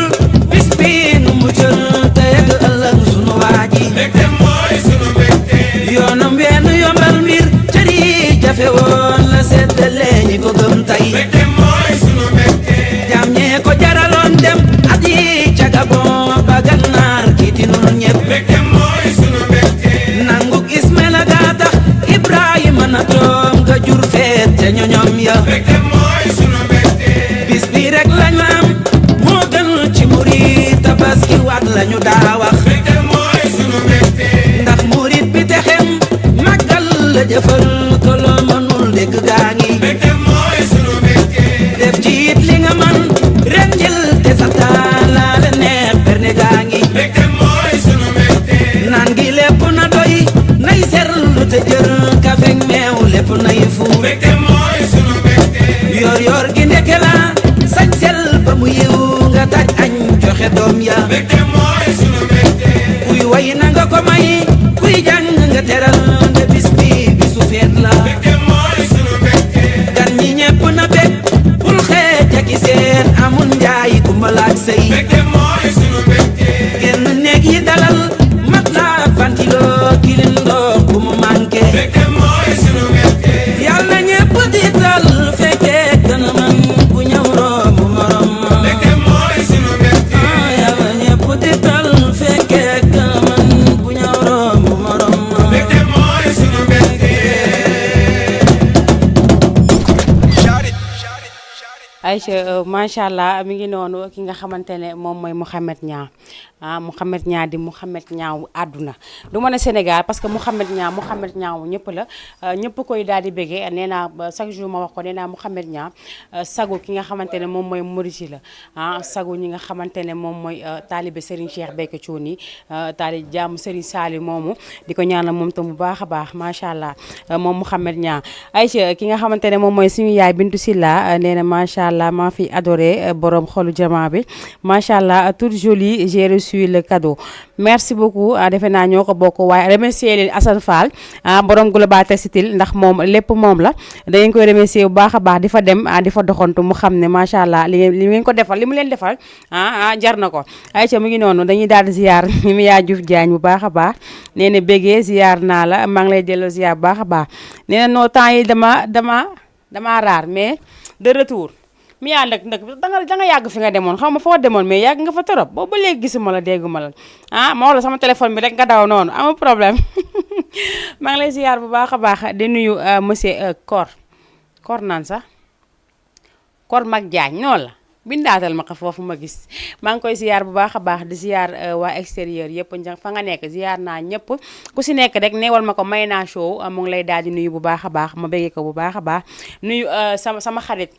bis bi nu muccal te yegg ëllëg sunu waaji mbégte mooy sunu mbégte yoonam wenn yombal mbir cër yi jafe woon la seddale ñi ko gëm tey mbégte mooy sunu mbégte jam ñee ko jaraloon dem at yi ca Gabon ba Gànnaar kiiti nun ñépp mbégte mooy sunu mbégte nanguk Ismaila gaa tax Ibrahima na toom nga jur feet te ñoñom ya mbégte mooy sunu mbégte bis bi rek lañu am moo gën ci murit tabaski waat lañu daa wax mbégte mooy sunu mbégte ndax murit bi texem màggal la jëfal ko loo mënul dégg gaa ngi mbégte mooy sunu mbégte def ci it li nga man ren jël te sa taala la neex berne gaa ngi mbégte mooy sunu mbégte naan gi lépp na doy nay serlu te jër kafek meew lépp nay fuur mbégte mooy sunu mbégte yor yor gi ndeke la sañ sel ba mu yiw nga taj añ joxe doom ya mbégte mooy sunu mbégte kuy way na nga ko may kuy jàng nga teral nde bis bi bisu feet la mbégte mooy sunu mbégte gan ñi ñepp na bég bul xeej ak i seen amul njaay kumbalaak sëy mbégte mooy sunu mbégte genn néeg yi dalal mat la ventilo kilin ndox bu mu manqué mbégte mooy sunu mbégte yàlla ñepp di tal fekkee gën a man bu ñëw rombu morom mbégte mooy sunu mbégte yàlla ñepp di tal fekkee gën a man bu ñëw rombu morom mbégte mooy sunu mbégte Aïcha macha allah mi ngi noonu ki nga xamante ne moom mooy Mouhamed Niang Mouhamed Niang di Mouhamed Niang àdduna du ma ne Sénégal parce que Mouhamed Niang ñëpp la ñëpp koy daal di béggee nee naa chaque jour ma wax ko nee naa Mouhamed Niang sagu ki nga xamante ne moom mooy Morisi la sagu ñi nga xamante ne moom mooy taalibe Serigne Cheikh Béthio Thioune taali jàmm Serigne Sali moomu di ko ñaanal moom tam bu baax a baax macha allah moom Mouhamed Niang Aïcha ki nga xamante ne moom mooy suñu yaay Bintu Silla nee na macha allah maa fi adoré borom xolu jamaa bi macha allah toute jolie j'ai reçu le cadeau merci beaucoup defe naa ñoo ko bokk waaye remercier leen Assane Fall borom Global Textile ndax moom lépp moom la da ngeen koy remercier bu baax a baax di fa dem di fa doxantu mu xam ne macha allah li ngeen ko defal li mu leen defal jar na ko Aïcha mu ngi noonu dañuy daal di ziar mi yaa Diouf Diagne bu baax a baax nee na bégee ziar naa la maa ngi lay delloo ziar bu baax a baax nee na noo temps yi dama raar mais de retour mi yaa nag da nga yàgg fi nga demoon xaw ma foo demoon mais yàgg nga fa torop boobu ba léegi gisuma la dégguma la ma wala sama téléphone bi rek nga daw noonu amul problème maa ngi lay ziar bu baax a baax di nuyu monsieur Kor naan sax Kor Mag Diagne noonu la bindaatal ma ko foofu ma gis maa ngi koy ziar bu baax a baax di ziar waa extérieur yëpp fa nga nekk ziar naa ñëpp ku si nekk rek neewal ma ko may naa show mu ngi lay daal di nuyu bu baax a baax ma bëggee ko bu baax a baax nuyu sama xarit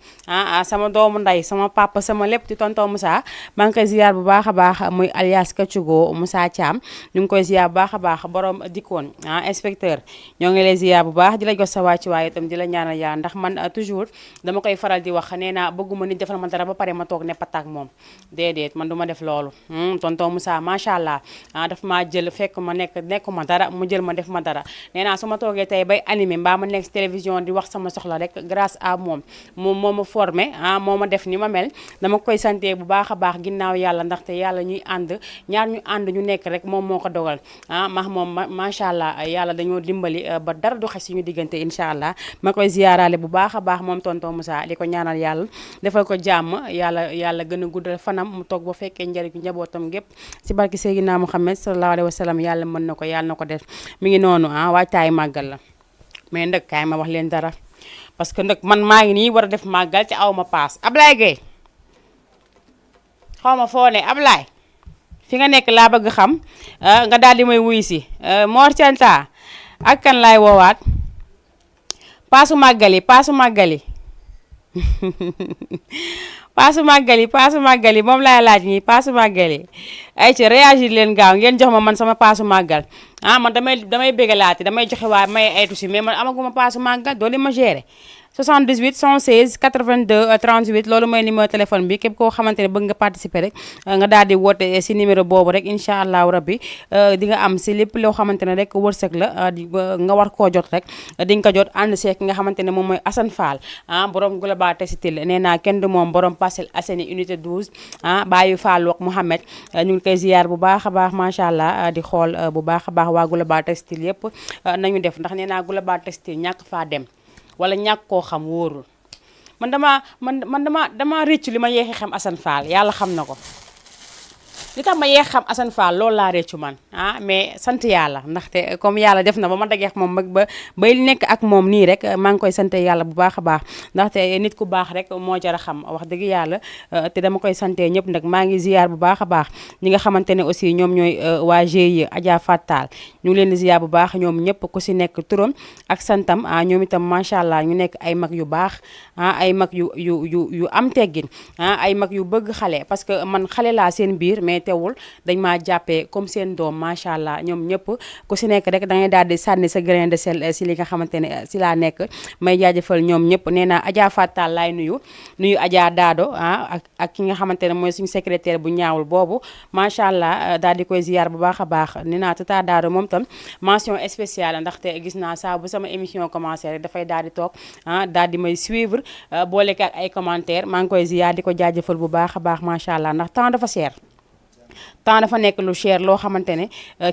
sama doomu nday sama papa sama lépp di tonton Moussa maa ngi koy ziar bu baax a baax muy alias Kachugo Moussa Thiam ñu ngi koy ziar bu baax a baax borom dikkoon inspecteur ñoo ngi lay ziar bu baax di la jox sa wàccu waaye itam di la ñaanal yaa ndax man toujours dama koy faral di wax nee naa bëgguma nit defal ma dara ba pare ma toog ne patak moom déedéet man du ma def loolu tonton Moussa macha allah daf maa jël fekk ma nekkuma dara mu jël ma def ma dara nee naa su ma toogee tey bay animé mbaa ma nekk télévision di wax sama soxla rek grâce à moom moo ma formé moo ma def ni ma mel dama koy santé bu baax a baax ginnaaw yàlla ndaxte yàlla ñuy ànd ñaar ñu ànd ñu nekk rek moom moo ko dogal moom macha allah yàlla dañoo dimbali ba dara du xes suñu diggante incha allah ma koy ziyaaraale bu baax a baax moom tonton Moussa di ko ñaanal yàlla defal ko jàmm yàlla gën a guddal fanam mu toog ba fekkee njëriñu njabootam gépp si barki Seydina Muhammad sallallahu alayhi wa sallam yàlla mën na ko yàlla na ko def mi ngi noonu waajtaay màggal la mais ndëkk kaay ma wax leen dara parce que ndëkk man maa ngi nii war a def màggal ci aw ma paas Ablaye Gueye xaw ma foo ne Ablaye fi nga nekk laa bëgg xam nga daal di may wuy si Mor Thianta ak kan laay woowaat paasu màggali paasu màggali moom laay laaj nii paasu màggali ay ci réagir leen gaaw ngeen jox ma man sama paasu màggal man damay bégalaate damay joxe waa may aytu si mais man amaguma paasu màggal doo li ma géré 78 116 82 38 loolu mooy numéro téléphone bi képp koo xamante ne bëgg nga participer rek nga daal di woote si numéro boobu rek incha allahu rabbi di nga am si lépp loo xamante ne rek wërsëg la nga war koo jot rek di nga ko jot ànd see ki nga xamante ne moom mooy Assane Fall borom Global Textile nee naa kenn du moom borom Parcelles Assainies unité 12 Baye Fall ak Mouhamed ñu ngi koy ziar bu baax a baax macha allah di xool bu baax a baax waa Global Textile yëpp nañu def ndax nee naa Global Textile ñàkk faa dem wala ñàkk koo xam wóorul man dama réccu li ma yeexee xam Assane Fall yàlla xam na ko li tax ma yeex xam Assane Fall loolu laa réccu man mais sant yàlla ndaxte comme yàlla def na ba ma dageex moom bay nekk ak moom nii rek maa ngi koy sante yàlla bu baax a baax ndaxte nit ku baax rek moo jar a xam wax dëgg yàlla te dama koy sante ñëpp nag maa ngi ziar bu baax a baax ñi nga xamante ne aussi ñoom ñooy waa GIE Adja Fatal ñu ngi leen di ziar bu baax ñoom ñëpp ku si nekk turam ak santam ñoom itam macha allah ñu nekk ay mag yu baax ay mag yu am teggin ay mag yu bëgg xale parce que man xale laa seen biir mais teewul dañ maa jàppee comme seen doom macha allah ñoom ñëpp ku si nekk rek da ngay daal di sànni sa grain de sel si li nga xamante ne si laa nekk may jaajëfal ñoom ñëpp nee naa Adja Fatal laay nuyu Adja Daado ak ki nga xamante ne mooy suñu secrétaire bu ñaawul boobu macha allah daal di koy ziar bu baax a baax nee naa tata Daado moom tam mention spéciale ndaxte gis naa saa bu sama émission commencé rek dafay daal di toog daal di may suivre boole ak ay commentaire maa ngi koy ziar di ko jaajëfal bu baax a baax macha allah ndax temps dafa cher. temps dafa nekk lu cher loo xamante ne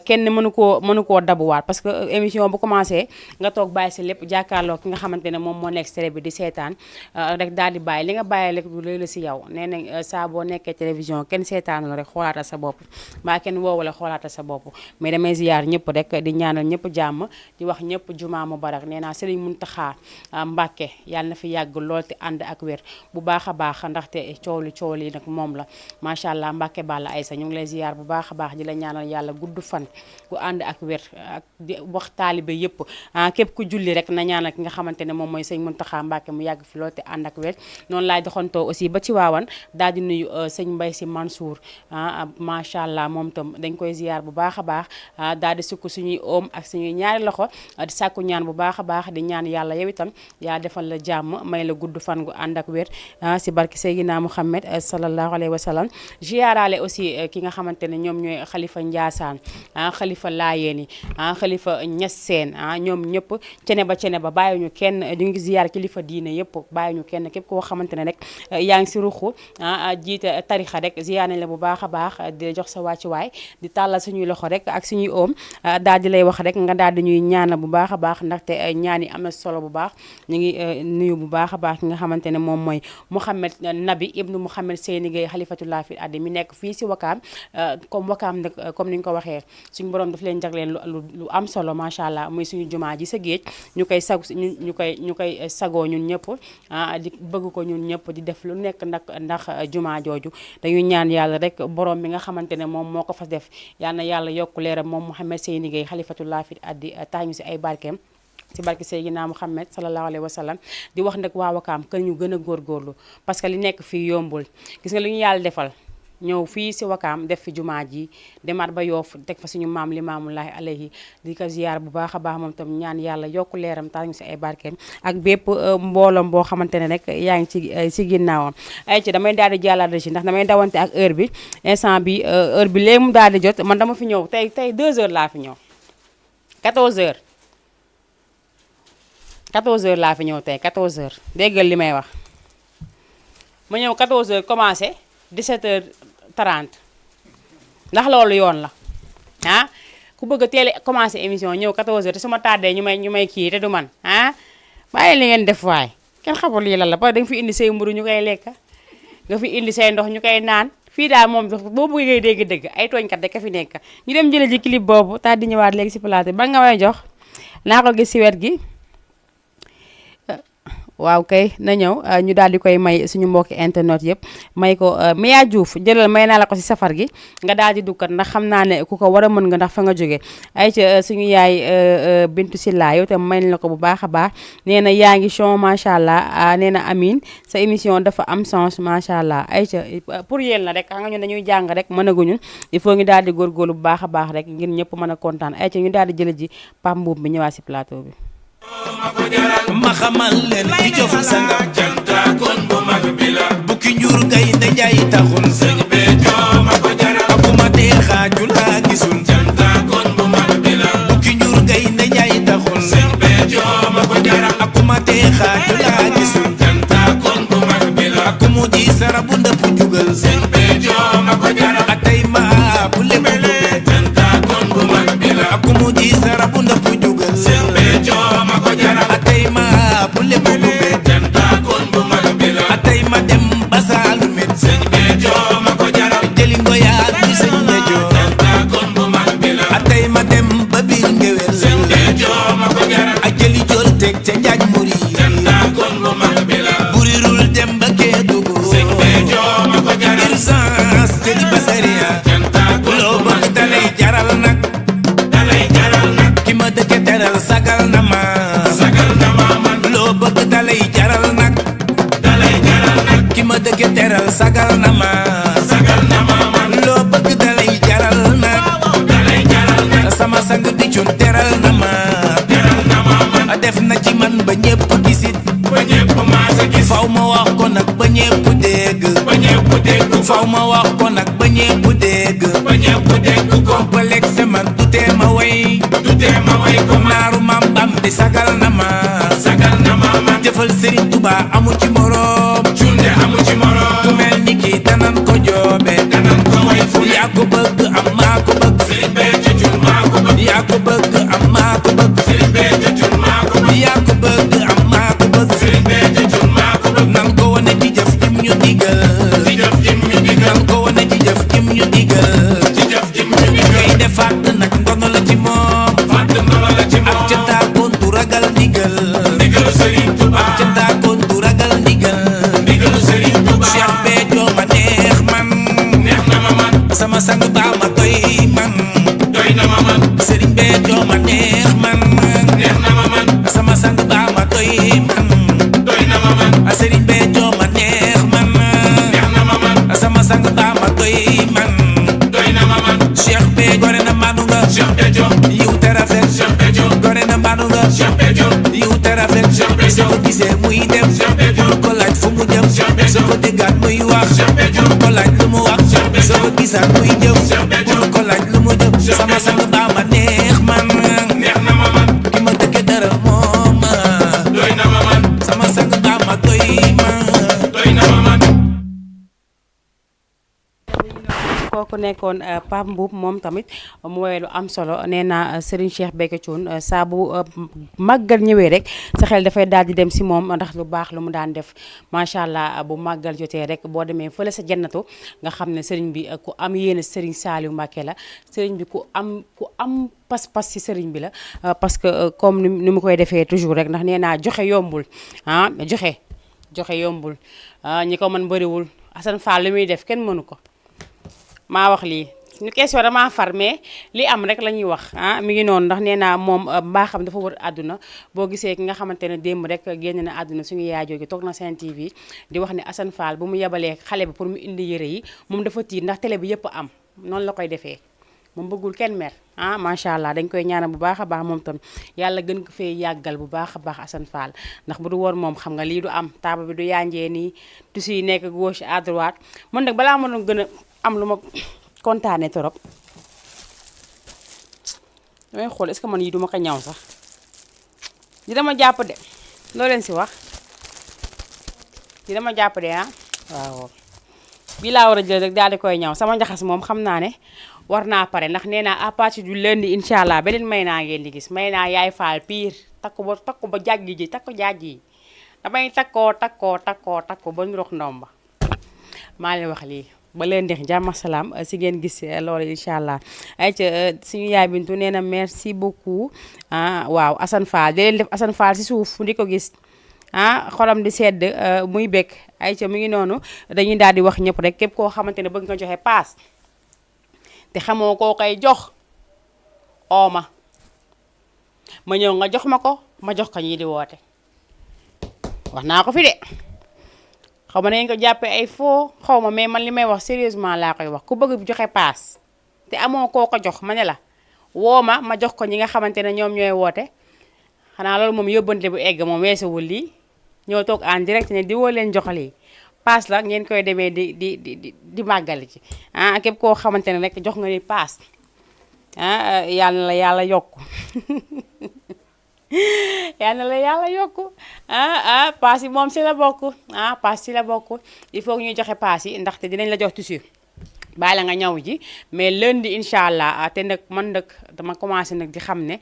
kenn mënu koo dabuwaat parce que émission bu commencé nga toog bàyyi si lépp jàkkaarloo ki nga xamante ne moom moo nekk si télé bi di seetaan rek daal di bàyyi li nga bàyyi rek lu la si yow nee na saa boo nekkee télévision kenn seetaanul rek xoolaatal sa bopp mbaa kenn woowale xoolaatal sa bopp mais damay ziyaar ñëpp rek di ñaanal ñëpp jàmm di wax ñëpp jumaa mubarak nee naa Serigne Mountakha Mbacké yàlla na fi yàgg lool te ànd ak wér bu baax a baax ndaxte coow li nag moom la macha allah Mbacké Balla Aïssa ñu ngi lay ziyaar bu baax a baax di la ñaanal yàlla gudd fan gu ànd ak wér ak di wax taalibe yëpp képp ku julli rek na ñaanal ki nga xamante ne moom mooy sëñ Mountakha Mbacké mu yàgg fi lool te ànd ak wér noonu laay doxantoo aussi ba ci waawan daal di nuyu sëñ Mbaye Sy Mansour macha allah moom tam dañ koy ziyaar bu baax a baax daal di sukk suñuy oom ak suñuy ñaari loxo di sàkku ñaan bu baax a baax di ñaan yàlla yow itam yaa defal la jàmm may la gudd fan gu ànd ak wér si barki Seydina Muhammad sallallahu alayhi wa sallam ziyaaraale aussi ki nga xamante ne ñoom ñooy xalifa Njaasaan xalifa Laayeen yi xalifa Ñaseen ñoom ñëpp cene ba bàyyiñu kenn ñu ngi ziyaar kilifa diine yëpp bàyyiñu kenn képp koo xamante ne rek yaa ngi si ruxu jiite tarixa rek ziyaar nañ la bu baax a baax di la jox sa wàccuwaay di tàllal suñuy loxo rek ak suñuy oom daal di lay wax rek nga daal di ñuy ñaanal bu baax a baax ndaxte ñaan yi am na solo bu baax ñu ngi nuyu bu baax a baax ki nga xamante ne moom mooy Mouhamed Nabi ibnu Mouhamed Seyni Gueye xalifatullah fil ardi mi nekk fii si Wakaam comme Wakaam nag comme ni ñu ko waxee suñu borom daf leen jagleen lu am solo macha allah muy suñu jumaa ji sa géej ñu koy ñu koy sagoo ñun ñëpp di bëgg ko ñun ñëpp di def lu nekk ndax jumaa jooju dañuy ñaan yàlla rek borom bi nga xamante ne moom moo ko fa def yal na yàlla yokk leeram moom Mouhamed Seyni Gueye xalifatullah fi addi tax ñu si ay barkeem ci barke Seydina Muhammad sallallahu alayhi wa sallam di wax nag waa Wakaam que ñu gën a góorgóorlu parce que li nekk fii yombul gis nga li ñu yàlla defal ñëw fii si Wakaam def fi jumaa ji demaat ba Yoof teg fa suñu maam Limaamullahi alayhi di ko ziyaar bu baax a baax moom tam ñaan yàlla yokku leeram tax ñu si ay barkeem ak bépp mbooloom boo xamante ne rek yaa ngi ci ginnaawam ay ci damay daal di jàllaat ci ndax damay dawante ak heure bi instant bi heure bi léegi mu daal di jot man dama fi ñëw tey 2 heures laa fi ñëw 14 heures 14 heures laa fi ñëw tey 14 heures déggal li may wax ma ñëw 14 heures commencé 17 heures 30 ndax loolu yoon la ku bëgg a teel a commencé émission ñëw 14 heures te su ma tàddee ñu may kii te du man bàyyi li ngeen def waay kenn xamul lii lan la parce que da nga fi indi say mburu ñu koy lekk nga fi indi say ndox ñu koy naan fii daal moom boo bëggee dégg dëgg ay tooñkat rek ka fi nekk ñu dem jële ji clip boobu tax di ñëwaat léegi si plateau ba nga may jox naa ko gis si wet gi waaw kay na ñëw ñu daal di koy may suñu mbokki internet yëpp may ko Mia Diouf jëlal may naa la ko si safar gi nga daal di dukkat ndax xam naa ne ku ko war a mën nga ndax fa nga jóge ay ca suñu yaay Bintu Silla yow tam may la ko bu baax a baax nee na yaa ngi chon macha allah nee na Amine sa émission dafa am sens macha allah ay ca pour yéen la rek xam nga ñun dañuy jàng rek mënaguñu il faut ñu daal di góorgóorlu bu baax a baax rek ngir ñëpp mën a kontaan ay ca ñu daal di jële ji Pape Mbuub bi ñëwaat si plateau bi ma xamal leen ki jof sangam janta kon bu mag bi la bukki njur gaynde njaay taxul sëñ Béthio ma ko jaral akuma dee xaaju laa gisul janta kon bu mag bi la bukki njur gaynde njaay taxul sëñ Béthio ma ko jaral akuma dee xaaju laa gisul janta kon bu mag bi la akumu di sarabu ndëpp jugal sëñ Béthio ma ko jaral atay ma bu lebe lebe janta kon bu mag bi la akumu di sarabu ndëpp jugal sëñ Béthio atay ma bu lépp bu mbé janta kon bu mag bi la atay ma dem basaalu met sëñ Béthio ma ko jaral jëli ngoyaat bi sëñ Béthio janta kon bu mag bi la atay ma dem ba biir ngewel sëñ Béthio ma ko jaral ak jëli jol teg ca njaaj muri janta kon bu mag bi la burirul dem ba Kédougou sëñ Béthio ma ko jaral urgence jëli basaria janta kon loo bëgg dalay jaral nag ki ma dëkke teral sagal na ma loo bëgg dalay jaral nag ki ma dëkke teral sagal na ma loo bëgg dalay jaral nag sama sang di cun teral na ma def na ci man ba ñépp gisit faw ma wax ko nag ba ñépp dégg faw ma wax ko nag ba ñépp dégg complexe man du tee ma way ko naaru maam bam di sagal na ma jëfal Serigne Touba amu ci morom cunde amu ci morom ku mel ni kii danan ko joobe yaa ko bëgg am maa ko bëgg Serigne Béthio Thioune maa ko bëgg yaa ko bëgg am maa ko bëgg Serigne Béthio Thioune maa ko bëgg yaa ko bëgg am maa ko bëgg Serigne Béthio Thioune maa ko bëgg nan ko wane ci jëf jim ñu digal nan ko wane ci jëf jim ñu digal ngay defaat nag ndono la ci moom ak ca taakoon du ragal ndigal Serigne Touba ak ca taakoon du ragal ndigal Serigne Touba Cheikh Béthio ma neex man sama sang baa ma doy man Serigne Béthio ma neex man sama sang baa ma doy man Serigne Béthio ma neex man sama sang baa ma doy man Cheikh Béthio gore na manu nga yiw te rafet gore na manu nga yiw te rafet soo ko gisee muy dem bul ko laaj fu mu jëm soo ko déggaat muy wax bul ko laaj lu mu wax soo ko gisaat muy jëm bul ko laaj lu mu jëm sama sang baa ma neex man ki ma dëkke dara moom sama sang baa ma doy man kooku nekkoon Pape Mboup moom tamit mu woowee lu am solo nee naa Serigne Cheikh Béthio Thioune saa bu màggal ñëwee rek sa xel dafay daal di dem si moom ndax lu baax lu mu daan def macha allah bu màggal jotee rek boo demee fële sa jannatu nga xam ne Serigne bi ku am yéene Serigne Saliou Mbacké la Serigne bi ku am pas-pas si Serigne bi la parce que comme ni mu koy defee toujours rek ndax nee naa joxe yombul joxe yombul ñi ko mën bëriwul Assane Fall li muy def kenn mënu ko maa wax lii ñu question damaa far mais li am rek la ñuy wax mi ngi noonu ndax nee naa moom mbaaxam dafa wër àdduna boo gisee ki nga xamante ne démb rek génn na àdduna suñu yaay jooju toog na Sen TV di wax ne Assane Fall bu mu yebalee xale bi pour mu indi yëre yi moom dafa tiit ndax télé bi yëpp am noonu la koy defee moom bëggul kenn mer macha allah dañ koy ñaanal bu baax a baax moom tam yàlla gën ko fee yàggal bu baax a baax Assane Fall ndax bu du woon moom xam nga lii du am taaba bi du yanjee nii tusi yi nekk gauche à droite man nag balaa mënoon gën a am lu ma kontaane torop damay xool est-ce que man yi duma ko ñaw sax di dama jàpp de loo leen si wax di dama jàpp de waaw bii laa war a jël rek daal di koy ñaw sama njaxas moom xam naa ne war naa pare ndax nee naa à partir du lundi incha allah beneen may naa ngeen di gis may naa yaay faal pire takku ba jàggi ji takku jaaj yi damay takkoo ba ñu rox ndomba maa leen wax lii ba leen dex jàmm salaam si ngeen gis loolu incha allah ay ca suñu yaay bintu nee na merci beaucoup waaw Assane Fall di leen def Assane Fall si suuf di ko gis xolam di sedd muy bekk ay ca mu ngi noonu dañuy daal di wax ñëpp rek képp koo xamante ne bëgg nga joxe paas te xamoo koo koy jox ooma ma ñëw nga jox ma ko ma jox ko ñii di woote wax naa ko fi de xaw ma nañ ko jàppee ay faux xaw ma mais man li may wax sérieusement laa koy wax ku bëgg joxe paas te amoo koo ko jox ma ne la woo ma jox ko ñi nga xamante ne ñoom ñooy woote xanaa loolu moom yóbbante bu egg moom weesuwul lii ñoo toog en direct ne di woo leen joxali paas la ngeen koy demee di màggali ci képp koo xamante ne rek jox nga ni paas yàlla na la yàlla yokku yàlla na la yàlla yokku paas yi moom si la bokk paas si la bokk il faut que ñuy joxe paas yi ndaxte dinañ la jox tissu bàyyi la nga ñaw ji mais lundi incha allah te nag man nag dama commencé nag di xam ne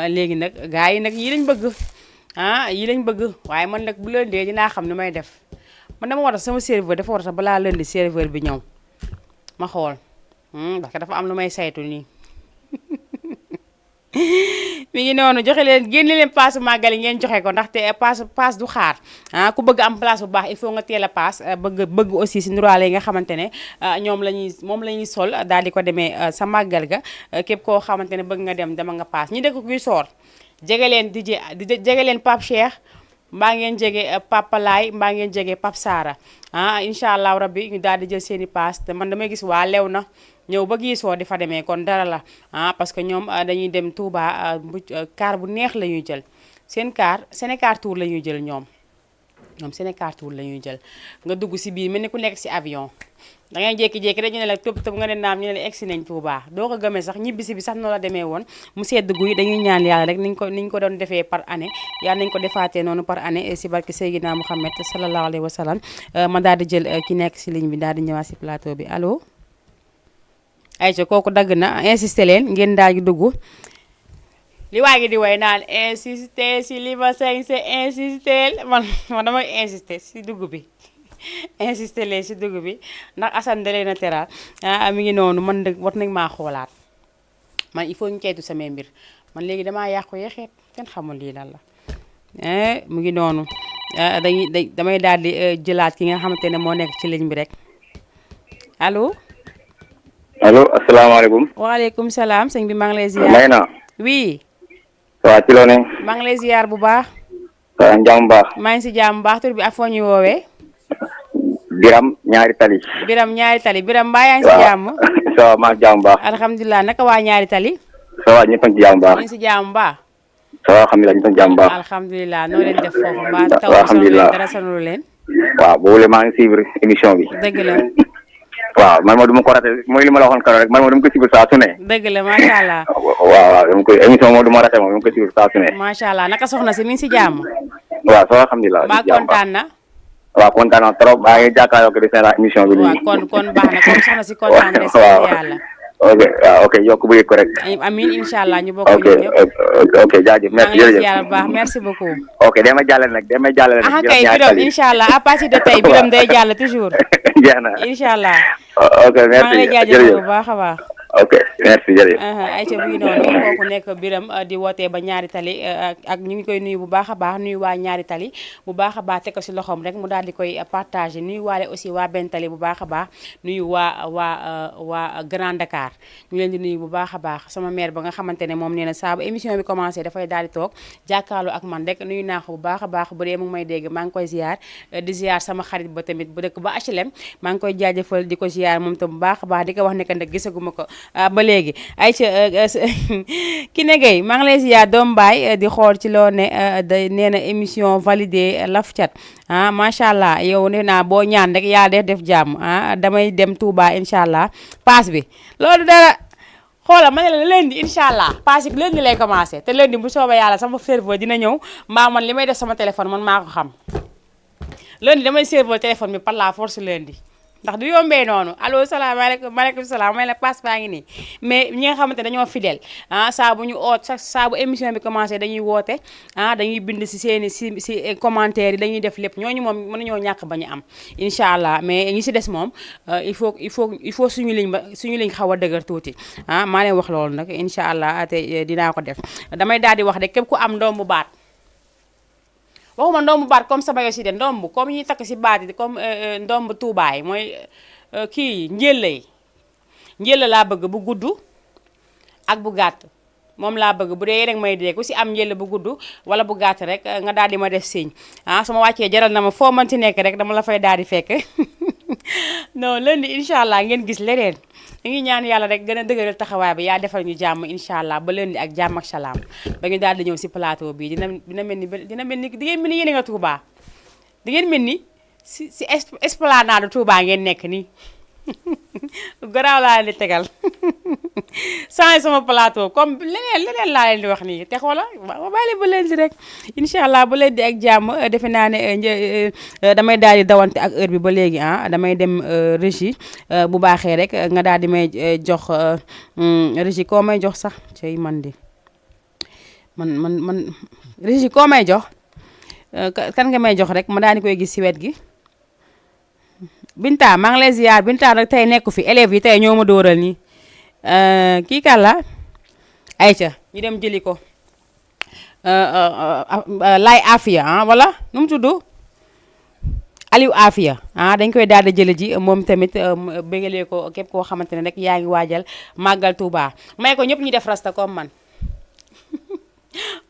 léegi nag gars yi nag yi lañ bëgg yi lañ bëgg waaye man nag bu lundi dinaa xam ni may def man dama war a sama serveur dafa war a sax balaa lundi serveur bi ñëw ma xool parce que dafa am lu may saytu nii mi ngi noonu joxe leen génne leen paas màggali ngeen joxe ko ndaxte paas du xaar ku bëgg am place bu baax il faut nga teel a paas bëgg aussi si nduraale yi nga xamante ne moom la ñuy sol daal di ko demee sa màggal ga képp koo xamante ne bëgg nga dem dama nga paas ñi dëkk kuy soor jege leen di jege leen Pape Cheikh mbaa ngeen jege Papa Laay mbaa ngeen jege Pape Sara incha allah rabbi ñu daal di jël seeni paas te man damay gis waa lew na ñëw ba giisoo di fa demee kon dara la parce que ñoom dañuy dem Touba car bu neex la ñuy jël seen car Sénécar Tour la ñuy jël ñoom Sénécar Tour la ñuy jël nga dugg si biir mel ni ku nekk si avion da ngay jékki-jékki rek ñu ne la tëb nga ne naam ñu ne la egsi nañ Touba doo ko gëmee sax ñibbisi bi sax noonu la demee woon mu sedd guy dañuy ñaan yàlla rek niñ ko doon defee par année yàlla nañ ko defaatee noonu par année si barke Seydina Mouhamed sallallahu alayhi wa sallam ma daal di jël ki nekk si ligne bi daal di ñëwaat si plateau bi allo ayca kooku dagg na insisté leen ngeen daal di dugg li waa ngi di way naan insisté si li ma sañ se insisté man damay insisté si dugg bi insisté leen si dugg bi ndax Assane da leen a teral mi ngi noonu man nag war nañ maa xoolaat man il faut ñu ceytu samay mbir man léegi damaa yàqu yeexeet kenn xamul lii lan la mu ngi noonu damay daal di jëlaat ki nga xamante ne moo nekk ci ligne bi rek allo asalaamaaleykum. waaleykum salaam sëñ bi maa ngi lay ziar. may na. oui. waaw ci loo ne. maa ngi lay ziar bu baax. waaw jàmm baax. maa ngi si jàmm baax tur bi ak foo ñuy woowee. Biram ñaari tali. Biram mbaa yaa ngi si jàmm. ça va maa ngi jàmm baax. alhamdulilah naka waa ñaari tali. ça va ñëpp a ngi ci jàmm baax. ñu ngi si jàmm baax. ça va alhamdulilah ñëpp a ngi ci jàmm baax. alhamdulilah noo leen def foofu mbaa taw alhamdulilah dara sonal leen. waaw boobu maa ngi suivre émission bi. dëgg la. waaw man ma du ma ko raté mooy li ma la waxoon keroog rek man ma dama ko suivre saa su ne. dëgg la macha allah. waaw dama koy émission moom du ma raté moom dama ko suivre saa su ne. macha allah naka soxna si mi ngi si jàmm. waaw ça va alhamdulilah. mbaa kontaan na. waaw kontaan naa trop maa ngi jàkkaarloo ko di seen émission bi waaw nii. kon baax na comme soxna si kontaan rek sant waaw yàlla. ok waaw ok yokk bu yëg ko rek. amiin incha allah ñu bokk ok ñun ñëpp. ok jaajëf maa merci ngi lay jërëjëf. ziar bu baax merci beaucoup. ok dama jàllale nag dama jàllale nag. ah kay Biram incha allah à partir de tey Biram day jàll toujours. jeex na incha allah. ok merci maa ngi lay jaajëfal bu baax a baax. ok merci jërëjëf. ayca bu ngi noonu kooku nekk Biram di wootee ba ñaari tali ak ñu ngi koy nuyu bu baax a baax nuyu waa ñaari tali bu baax a baax teg ko si loxoom rek mu daal di koy partagé nuyu waale aussi waa benn tali bu baax a baax nuyu waa Grand Dakar ñu leen di nuyu bu baax a baax sama mère ba nga xamante ne moom nee na saa bu émission bi commencé dafay daal di toog jàkkaarloo ak man rek nuyu naa ko bu baax a baax bu dee mu ngi may dégg maa ngi koy ziar di ziar sama xarit ba tamit bu dëkk ba HLM maa ngi koy jaajëfal di ko ziar moom tam bu baax a baax di ko wax ne que nag gisaguma ko ba léegi ay ki ne gay maa ngi lay ziar doom baay di xool ci loo ne da nee na émission validé laf cat macha allah yow nee naa boo ñaan rek yaa def jàmm damay dem Touba incha allah paas bi loolu dara xoola ma ne la lundi incha allah paas bi lundi lay commencé te lundi bu soobee yàlla sama serveur dina ñëw mbaa man li may def sama téléphone man maa ko xam lundi damay serveur téléphone bi par la force lundi ndax du yombee noonu allo salaamaaleykum maaleykum salaam may la passe baa ngi nii mais ñi nga xamante dañoo fidèle saa bu ñu oot saa bu émission bi commencé dañuy woote dañuy bind si seeni si commentaire yi dañuy def lépp ñooñu moom mënuñoo ñàkk bañu am incha allah mais ñi si des moom il faut suñu liñ xaw a dëgër tuuti maa leen wax loolu nag incha allah te dinaa ko def damay daal di wax de képp ku am ndoom bu baat waxuma ndombu baat comme sama yosi de ndombu comme ñuy takk si baat yi comme ndombu tuubaay mooy kii njëlla laa bëgg bu gudd ak bu gàtt moom laa bëgg bu dee rek may dee ku si am njëlla bu gudd wala bu gàtt rek nga daal di ma def signe su ma wàccee jaral na ma foo mën ci nekk rek dama la fay daal di fekk non lundi incha allah ngeen gis leneen ñu ngi ñaan yàlla rek gën a dëgëral taxawaay bi yaa defal ñu jàmm incha allah ba lundi ak jàmm ak salaam ba ñu daal di ñëw si plateau bi dina mel ni di ngeen mel ni yéen nga Touba di ngeen mel ni si esplanade Touba ngeen nekk nii garaaw laa leen di tegal sans sama plateau comme leneen laa leen di wax nii te xoola ma bàyyi ba leen si rek incha allah ba leen di ak jàmm defe naa ne damay daal di dawante ak heure bi ba léegi damay dem régie bu baaxee rek nga daal di may jox régie koo may jox sax cay man di man régie koo may jox kan nga may jox rek ma daal di koy gis si wet gi Binta maa ngi lay ziar Binta nag tey nekku fi élèves yi tey ñoo ma dóoral nii kii kàlla ayca ñu dem jëli ko Lay Afia wala nu mu tudd Aliou Afia dañ koy daal di jële ji moom tamit bëggalee ko képp koo xamante ne rek yaa ngi waajal màggal Touba may ko ñëpp ñu def rasta comme man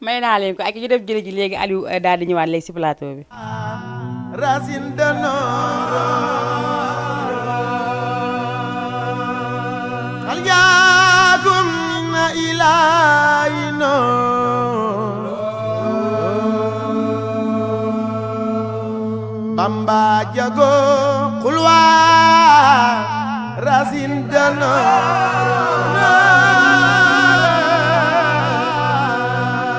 may naa leen ko ak ñu def jële ji léegi Aliou daal di ñëwaat léegi si plateau bi Racine de l'oro hal jaakum na ilayno Bamba jago kulwa Racine de l'oro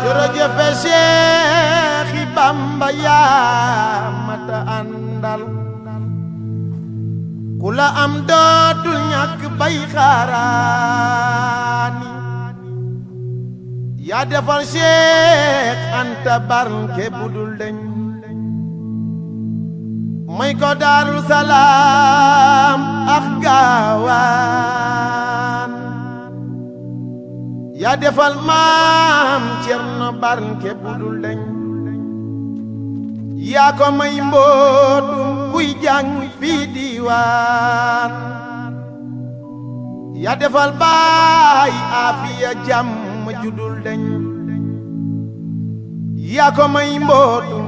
jërëjëf Cheikh Bamba yaa mata àndal ku la am dootul ñàkk bay xaaraani yaa defal Cheikh Anta barke budul deñ may ko Daaru Salaam ak Gaawaan yaa defal maam Cerno barke budul deñ yaa ko may mbootum kuy jàng fii diwaan yaa defal baay Afiya jàmm judul deñ yaa ko may mbootum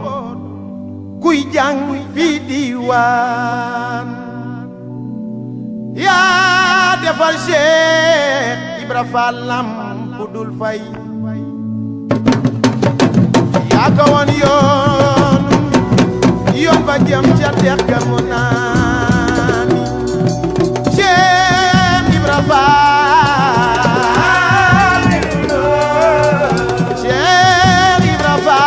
kuy jàng fii diwaan yaa defal Cheikh Ibra Fall Lamp budul fay yaa ko woon yoon ba jëm ca dex ga mu naani Cheikh Ibra Fall Cheikh Ibra Fall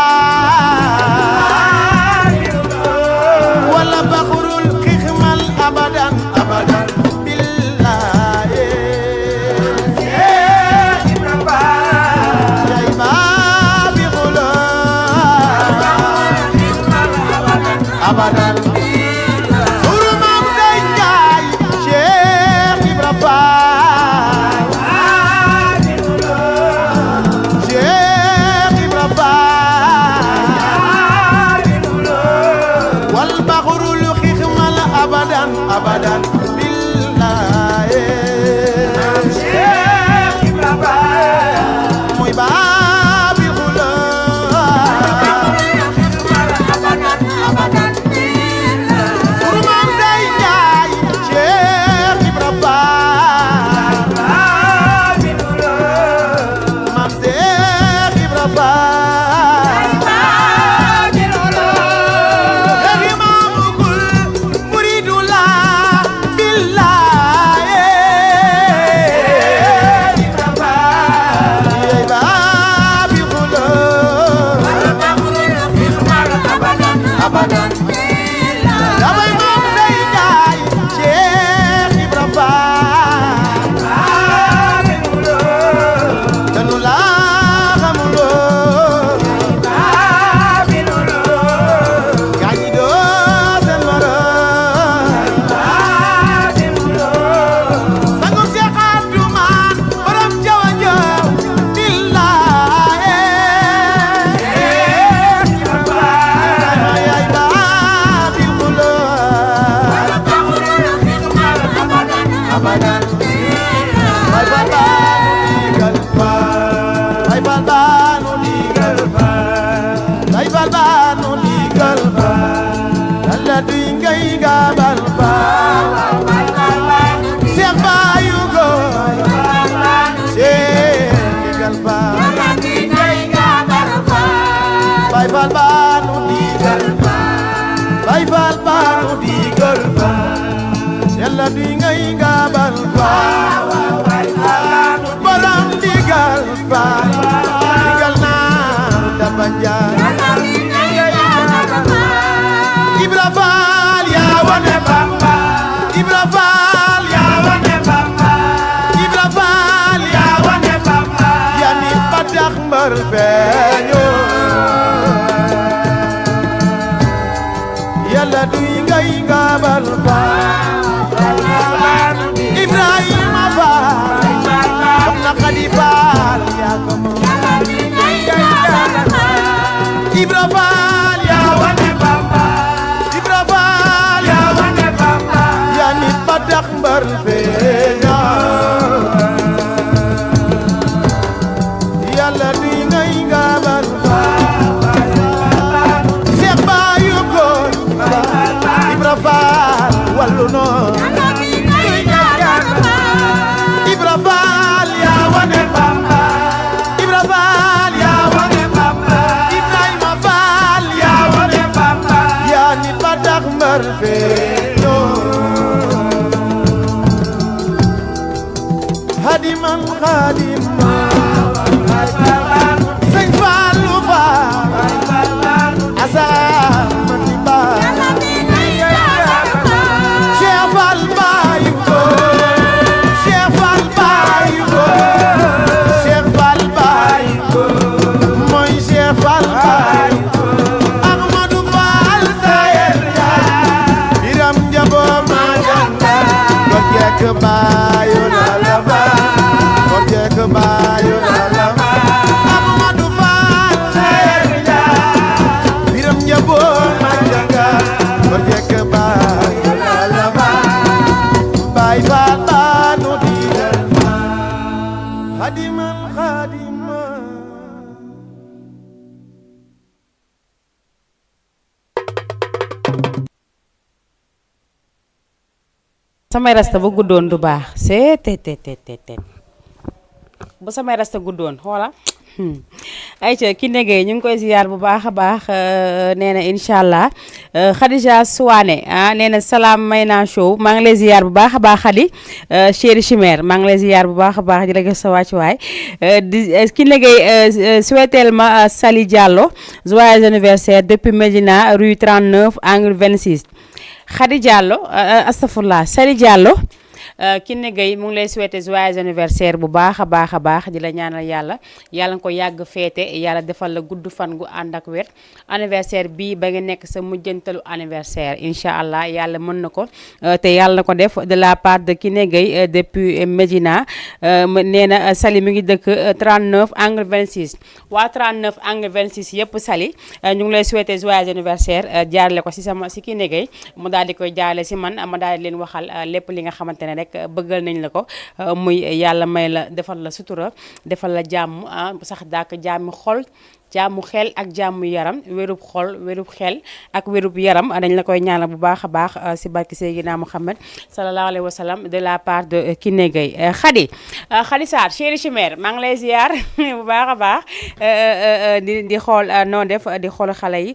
ngay ngabal faal borom digal faal digal naar daba njaay Ibra Faal yaa wane Bamba Ibra Faal yaa wane Bamba Ibra Faal yaa wane Bamba yaa ni ba tax mbar feeñu yàlla duy ngay ngabal faal Ibrahima Faal soxna Xadi Faal yaa ko moom Ibra Faal yaa wane Bamba Ibra Faal yaa wane Bamba yaa ni ba tax mbar feeñu yàlla duy ngay ngabal faal Seex Baayu Góor Ibra Faal wallu noon Ibra Faal yaa wane Bamba Ibra Faal yaa wane Bamba Ibrahima Faal yaa wane Bamba yaa ni ba tax mbar feeñu hadiman xadiman sëñ Fallu Faal asal mati baal Cheikh Fall Bayu Góor Cheikh Fall Bayu Góor Cheikh Fall Bayu Góor mooy Cheikh Fall Bayu Góor Ahmadou Fall Sayer Njaay Biram Njabo ma janda ko jekk bayu na la ba ko jekk bayu na la ba Ahmadou Fall Sayer Njaay Biram Njabo ma janda ko jekk bayu na la ba Baay Faal baanu digal xadiman xadiman samay rasta bu guddoon du baax c'est te bu samay rasta guddoon xoola ayca ki negee ñu ngi koy ziyaar bu baax a baax nee na incha allah Khadija Suwane nee na salaam may naa show maa ngi lay ziyaar bu baax a baax Khady chéri chimère maa ngi lay ziyaar bu baax a baax di la gis sa wàccuwaay di ki negee souhaiteel ma Sali Diallo joyeux anniversaire depuis Médina rue 39 angle 26 Khady Diallo astafurlah Sali Diallo Kiné Gueye mu ngi lay souhaiter joyeux anniversaire bu baax a baax a baax di la ñaanal yàlla yàlla nga ko yàgg féete yàlla defal la gudd fan gu ànd ak wér anniversaire bii ba nga nekk sa mujjantalu anniversaire incha allah yàlla mën na ko te yàlla na ko def de la part de Kiné Gueye depuis Médina nee na Sali mi ngi dëkk 39 angle 26 waa 39 angle 26 yëpp Sali ñu ngi lay souhaiter joyeux anniversaire jaarale ko si Kiné Gueye mu daal di koy jaarale si man ma daal di leen waxal lépp li nga xamante ne rek bëggal nañ la ko muy yàlla may la defal la sutura defal la jàmm sax dàkk jàmmi xol jàmmu xel ak jàmmu yaram wérub xol wérub xel ak wérub yaram dañ la koy ñaanal bu baax a baax si barki Seydina Muhammad sallallahu alayhi wa sallam de la part de Kiné Gueye Khady Sarr chéri chimère maa ngi lay ziar bu baax a baax di xool noo def di xool xale yi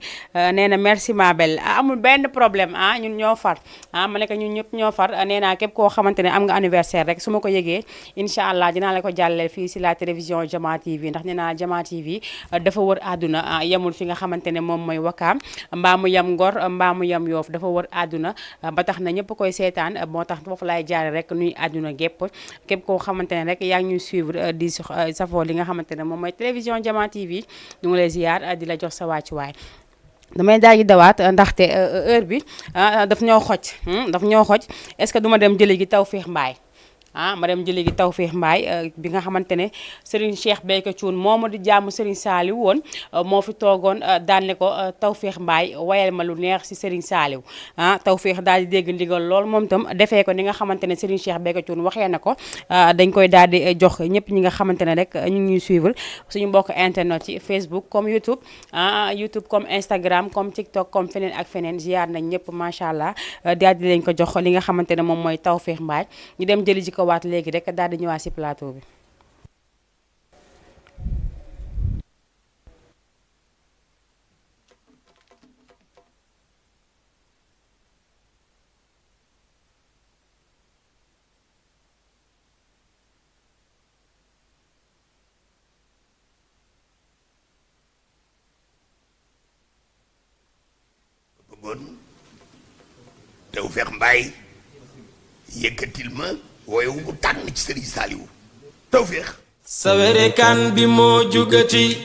nee na merci ma belle amul benn problème ñun ñoo far ma ne ko ñun ñëpp ñoo far nee naa képp koo xamante ne am nga anniversaire rek su ma ko yëgee incha allah dinaa la ko jàllale fii si la télévision Jama TV ndax nee naa Jama TV dafa wër àdduna yemul fi nga xamante ne moom mooy Wakaam mbaa mu yem Ngor mbaa mu yem Yoof dafa wër àdduna ba tax na ñëpp koy seetaan moo tax foofu laay jaare rek nuy àdduna gépp képp koo xamante ne rek yaa ngi ñuy suivre di safoo li nga xamante ne moom mooy télévision Jama TV ñu ngi lay ziar di la jox sa wàccuwaay damay daal di dawaat ndaxte heure bi daf ñoo xoj est-ce que duma dem jële gi Tawfekh Mbaye ma dem jële gi Tawfekh Mbaye bi nga xamante ne Serigne Cheikh Béthio Thioune moomu di jàmm Serigne Saliou woon moo fi toogoon daan ne ko Tawfekh Mbaye wayal ma lu neex si Serigne Saliou Tawfekh daal di dégg ndigal lool moom itam defee ko ni nga xamante ne Serigne Cheikh Béthio Thioune waxee na ko dañ koy daal di jox ñëpp ñi nga xamante ne rek ñu ngi ñuy suivre suñu mbokk internet yi Facebook comme YouTube YouTube comme Instagram comme TikTok comme feneen ak feneen ziar nañ ñëpp macha allah daal di leen ko jox li nga xamante ne moom mooy Tawfekh Mbaye ñu dem jëli ji ko waat léegi rek daal di ñëwaat ci plateau bi. bon Tawfekh Mbaye yëkkatil ma wooye wu mu tànn ci Serigne Saliou Tawfekh sawere kan bi moo jugati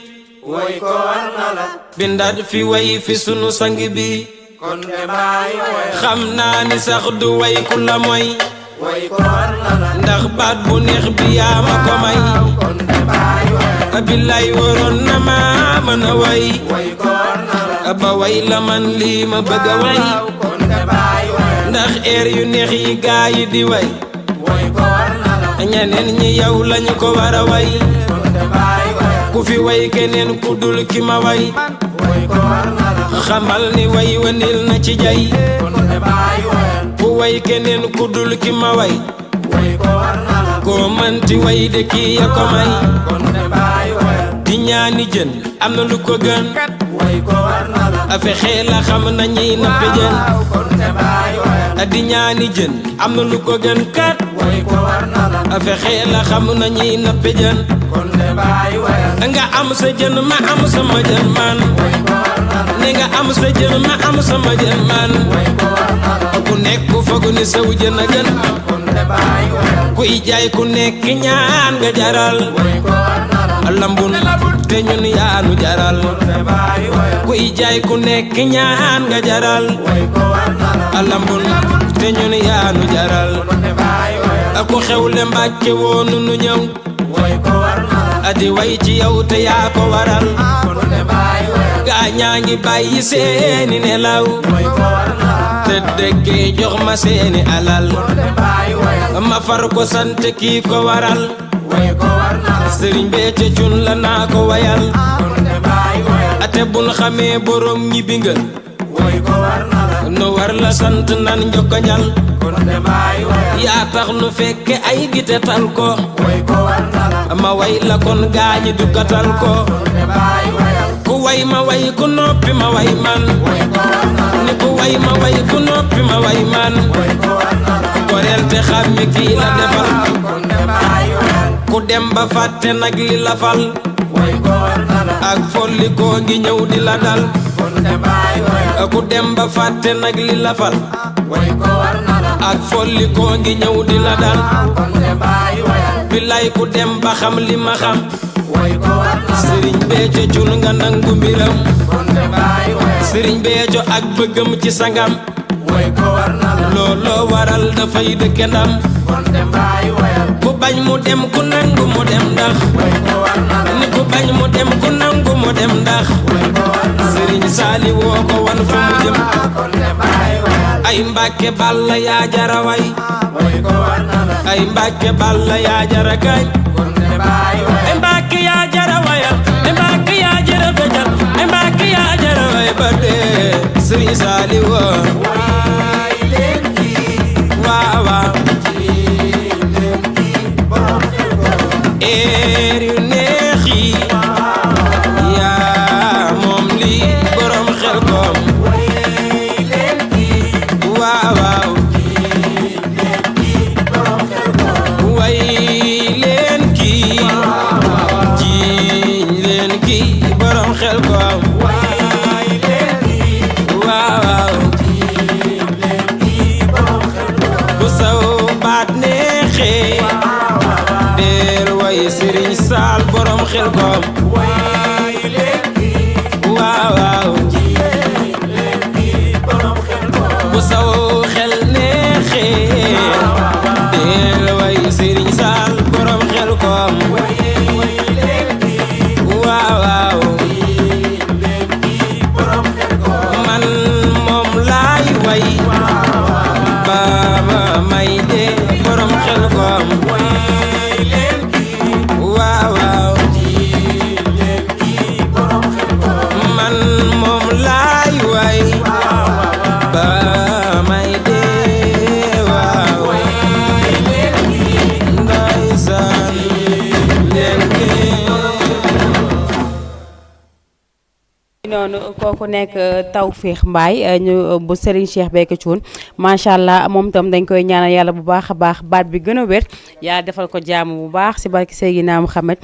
way ko war na la bindaat fi way fi sunu sang bi kon de baay way xam naa ni sax du way ku la moy way ko war na la ndax baat bu neex bi yaa ma ko may kon de baay way abillaay waroon na ma mën a way way ko war na la ba way la man lii ma bëgg a way kon de baay way ndax eer yu neex yi gaa yi di way way ko war na la ñeneen ñi yow lañu ko war a way kon de baay way ku fi way keneen ku dul ki ma way way ko war na la xamal ni way wanil na ci jay kon de baay way ku way keneen ku dul ki ma way way ko war na la koo mënti way de kii ya ko may kon de baay way di ñaani jën am na lu ko gën way ko war na la a fexe la xam na ñiy nappe jën kon de baay way di ñaani jën am na lu ko gën kat way ko war na la a fexe la xam na ñiy nappe jën kon de baay way nga am sa jën ma am sama jën man way ko war na la ni nga am sa jën ma am sama jën man way ko war na la ku nekk fogu ni saw jën a gën kon de baay way kuy jaay ku nekk ñaan nga jaral way ko war na la lambun te ñun yaanu jaral kon de baay way kuy jaay ku nekk ñaan nga jaral way ko war na la lambun te ñun yaanu jaral kon de baay way ku xewle Mbàkke woonu nu ñëw way ko war na la di way ci yow te yaa ko waral kon de baay way gaa ñaa ngi bàyyi seeni nelaw way ko war na la te dëkkee jox ma seeni alal kon de baay way ma far ko sant kii ko waral way ko war na la sëriñ Béthio Thioune la naa ko wayal kon de baay way ate bun xamee borom ñibbi nga way ko war na la nu war la sant nan njokkañal kon de baay way yaa tax nu fekke ay gite tal ko way ko war na la ma way la kon gaañi dukkatal ko kon de baay way ku way ma way ku noppi ma way man way ko war na la ni ku way ma way ku noppi ma way man way ko war na la goreel te xàmme kii la defal kon de baay way ku dem ba fàtte nag li la fal way ko war na la ak folli koo ngi ñëw di la dal kon de baay way ku dem ba fàtte nag li la fal way ko war na la ak folli koo ngi ñëw di la dal kon de baay way billaay ku dem ba xam li ma xam way ko war na la sëriñ Béthio Thioune nga nangu mbiram kon de baay way sëriñ Béthio ak bëggam ci sangam way ko war na la looloo waral dafay dëkke ndam kon de baay way ku bañ mu dem ku nangu mu dem ndax way ko war na la ni ku bañ mu dem ku nangu mu dem ndax way ko war na la sëriñ Saali woo ko wan fa mu jëm kon de baay way ay Mbàkke Balla yaa jara way way ko war na la ay Mbàkke Balla yaa jara kañ kon de baay way ay Mbàkke yaa jara wayal ay Mbàkke yaa jara fejal ay Mbàkke yaa jara way ba dee sëriñ Saali woo way leen kii waaw waaw eer yu neex yi yaa moom lii borom xel koom waaw waaw way leen kii jiiñ leen kii borom xel koom waaw waaw bu saw baat neexee del way Sëriñ Saal borom xel koom waaw waaw bu saw xel neexee del way Sëriñ Saal borom xel koom waaw waaw man moom laay way ba ma may dee borom xel koom waaw waaw man moom laay way ba may dee waaw ndeysaan leen noonu kooku nekk Tawfekh Mbaye ñu bu Serigne Cheikh Béthio Thioune macha allah moom tam dañ koy ñaanal yàlla bu baax a baax baat bi gën a wér yàlla defal ko jàmm bu baax si barki Seydina Mouhamed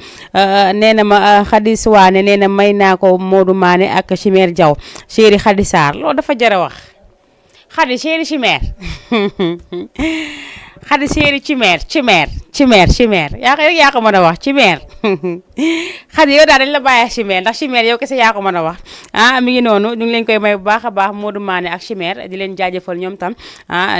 nee na ma Khady Souane nee na may naa ko Modou Mané ak Chimère Diaw chéri Khady Sarr loolu dafa jar a wax Khady chéri Chimère Khady chéri Chimère yaa ko mën a wax Chimère Khady yow daal dañ la bàyyi ak Chimère ndax Chimère yow kese yaa ko mën a wax mi ngi noonu ñu ngi leen koy may bu baax a baax Modou Mané ak Chimère di leen jaajëfal ñoom tam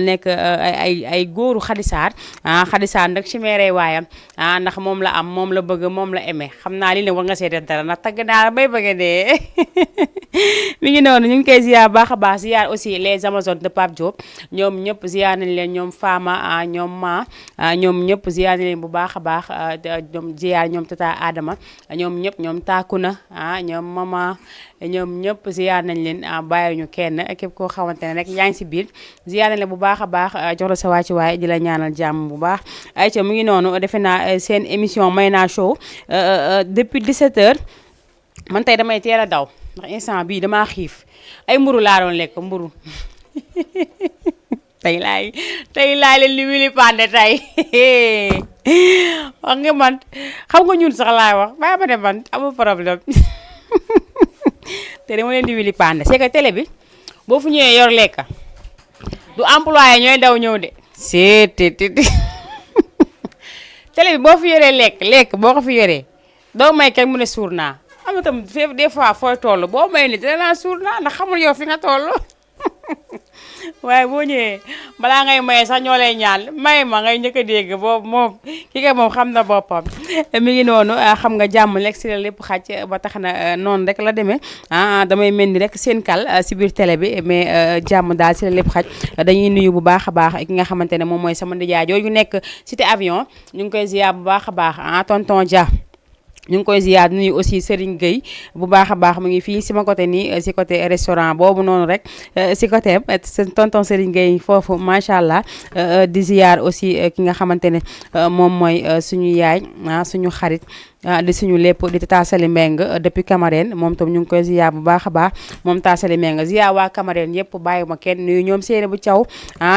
nekk ay góoru Khady Sarr Khady Sarr nag Chimère ay waayam ndax moom la am moom la bëgg moom la aimé xam naa li ne war nga see def dara ndax tagg naa la bay bëgg dee mi ngi noonu ñu ngi koy ziar baax a baax ziar aussi les Amazones de Pape Diop ñoom ñëpp ziar nañ leen ñoom Fama ñoom ñëpp ziar nañ leen bu baax a baax ñoom ziar ñoom Tata Adama ñoom ñëpp ñoom Takuna ñoom Mama ñoom ñëpp ziar nañ leen bàyyiwuñu kenn képp koo xamante ne rek yaa ngi si biir ziar nañ leen bu baax a baax jox la sa wàcc waaye di la ñaanal jàmm bu baax ayca mu ngi noonu defe naa seen émission Mayna Show depuis 17h man tey damay teel a daw ndax instant bii damaa xiif ay mburu laa doon lekk mburu tey laay leen li wili pande tey wax nga man xam nga ñun sax laay wax bàyyi ma ne man amul problème te dama leen di wili pande c'est que télé bi boo fu ñëwee yor lekk du employé ñooy daw ñëw de c'est télé bi boo fi yoree lekk boo ko fi yoree doo may kenn mu ne suur naa am na tam des fois fooy toll boo may ni dina naa suur naa ndax xamul yow fi nga toll waaye boo ñëwee balaa ngay maye sax ñoo lay ñaan may ma ngay njëkk a dégg boobu moom ki nga moom xam na boppam mi ngi noonu xam nga jàmm lekk si la lépp xaj ba tax na noonu rek la demee damay mel ni rek seen kal si biir télé bi mais jàmm daal si la lépp xaj dañuy nuyu bu baax a baax ki nga xamante ne moom mooy sama ndijaay jooju nekk cité avion ñu ngi koy ziar bu baax a baax tonton Dia ñu ngi koy ziyaar nuyu aussi Serigne Gueye bu baax a baax mu ngi fii si ma côté nii si côté restaurant boobu noonu rek si côté tonton Serigne Gueye foofu macha allah di ziyaar aussi ki nga xamante ne moom mooy suñu yaay suñu xarit di suñu lépp di Tata Sali Mbeng depuis Camarène moom tam ñu ngi koy ziyaar bu baax a baax moom Tata Sali Mbeng ziyaar waa Camarène yëpp bàyyi ma kenn nuyu ñoom Seene bu Thiaw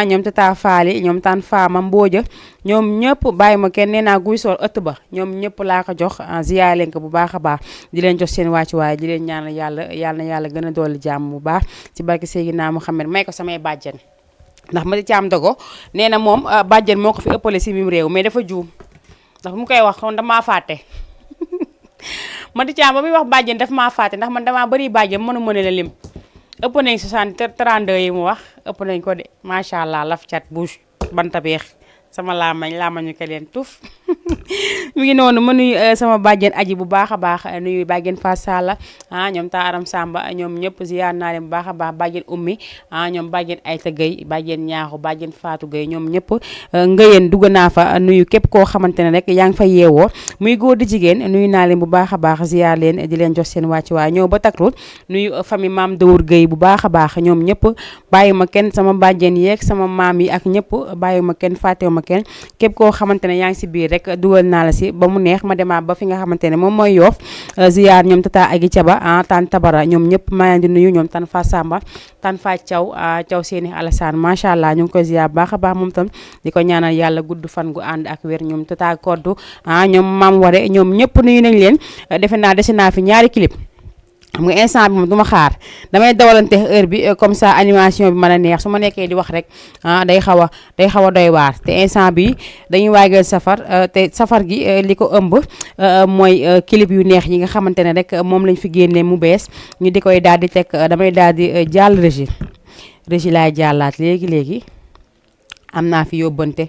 ñoom Tata Faali ñoom Tan Faama Mbooja ñoom ñëpp bàyyi ma kenn nee naa guy soor ëtt ba ñoom ñëpp laa ko jox ziyaar leen ko bu baax a baax di leen jox seen wàccu waaye di leen ñaanal yàlla na yàlla gën a dolli jàmm bu baax ci barke Seydina Muhammad may ko samay bàjjen ndax ma di caam dogo nee na moom bàjjen moo ko fi ëppale si mim réew mais dafa juum ndax bu mu koy wax kon damaa fàtte ma di caam ba muy wax bàjjen daf maa fàtte ndax man damaa bëri bàjjen mënu mëne la lim ëpp nañ 32 yi mu wax ëpp nañ ko de macha allah laf cat bouche banta beex sama laamañu ko leen tuf mi ngi noonu ma nuyu sama bàjjen aji bu baax a baax nuyu bàjjen Fass Sala ñoom ta Aram Samba ñoom ñëpp ziyaar naa leen bu baax a baax bàjjen ummi ñoom bàjjen Ayta Gueye bàjjen ñaaxu bàjjen Fatou Gueye ñoom ñëpp ngëyeen dugg naa fa nuyu képp koo xamante ne rek yaa ngi fa yeewoo muy góor di jigéen nuyu naa leen bu baax a baax ziyaar leen di leen jox seen wàcc waay ñëw ba takrut nuyu famille maam Dawur Gueye bu baax a baax ñoom ñëpp bàyyi ma kenn sama bàjjen yeeg sama maam yi ak ñëpp bàyyi ma kenn fàttewu ma kenn képp koo xamante ne yaa ngi si biir rek dugal naa la si ba mu neex ma demaat ba fi nga xamante ne moom mooy Yoof ziyaar ñoom Tata Agi Caba tan Tabara ñoom ñëpp maa leen di nuyu ñoom tan Fa Samba tan Fa Thiaw seeni Alassane macha allah ñu ngi koy ziyaar baax a baax moom tam di ko ñaanal yàlla gudd fan gu ànd ak wér ñoom Tata Koddu ñoom Mam Ware ñoom ñëpp nuyu nañ leen defe naa dese naa fi ñaari clip xam nga instant bi moom du ma xaar damay dawalante heure bi comme ça animation bi mën a neex su ma nekkee di wax rek day xaw a doy waar te instant bi dañuy waajal safar te safar gi li ko ëmb mooy clip yu neex yi nga xamante ne rek moom lañ fi génnee mu bees ñu di koy daal di teg damay daal di jàll régie laay jàllaat léegi am naa fi yóbbante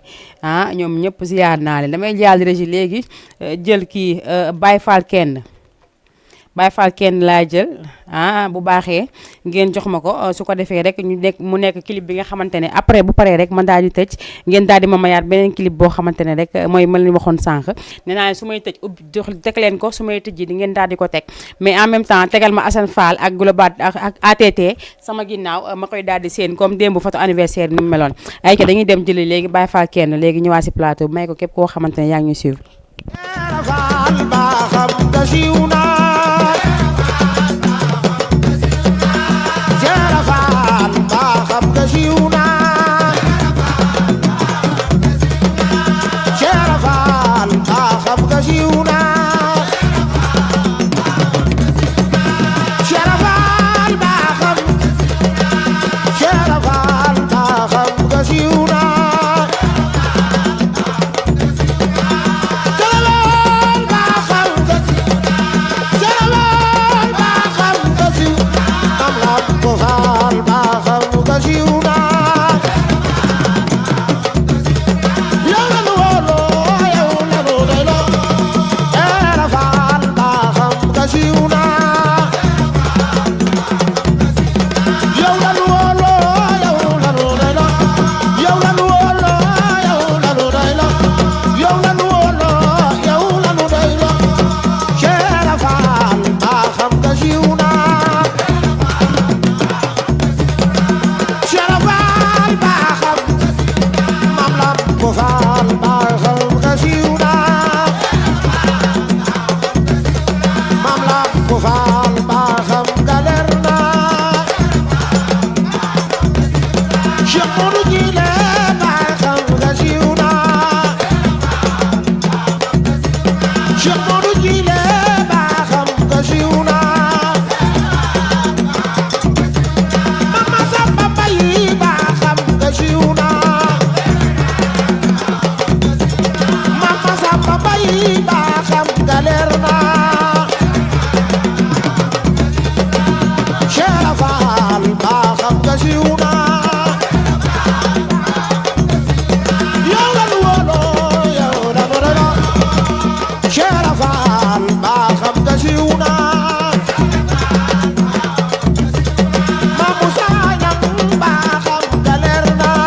ñoom ñëpp ziyaar naa leen damay jàll régie léegi jël kii Baye Fall kenn laa jël bu baaxee ngeen jox ma ko su ko defee rek mu nekk clip bi nga xamante ne après bu paree rek man daal di tëj ngeen daal di ma mayaat beneen clip boo xamante ne rek mooy ma leen waxoon sànq nee naa ne su may tëj teg leen ko su may tëj di ngeen daal di ko teg mais en même temps tegal ma Assane Fall ak Global ak ATT sama ginnaaw ma koy daal di seen comme démb photo anniversaire ni mu meloon ay ca dañuy dem jëli léegi Baye Fall kenn léegi ñëwaat si plateau bi may ko képp koo xamante ne yaa ngi ñuy suivre nga siiw naa Serafal baaxam Serafal baaxam nga siiw naa Serafal baaxam Serafal baaxam nga siiw Mam Lamp Fall baaxam nga siiw naa yow la nu wóoloo yow la nu doyloo Serafal baaxam nga siiw naa yow la nu wóoloo yow la nu doyloo yow la nu wóoloo yow la nu doyloo yow la nu wóoloo yow la nu doyloo Serafal baaxam nga siiw naa Serafal baaxam Mam Lamp Fall baaxam nga siiw naa Mam Lamp Fall baaxam nga leer naa Cheikh Modou Jile baaxam nga siiw naa Cheikh Modou Jile baaxam nga siiw naa Mama Samba Bayi baaxam nga siiw naa Mama Samba Bayi baaxam nga leer naa Serafal baaxam nga siiw naa yow la nu wóoloo yow la nu doyloo Serafal baaxam nga siiw naa Mam Moussa Niang baaxam nga leer naa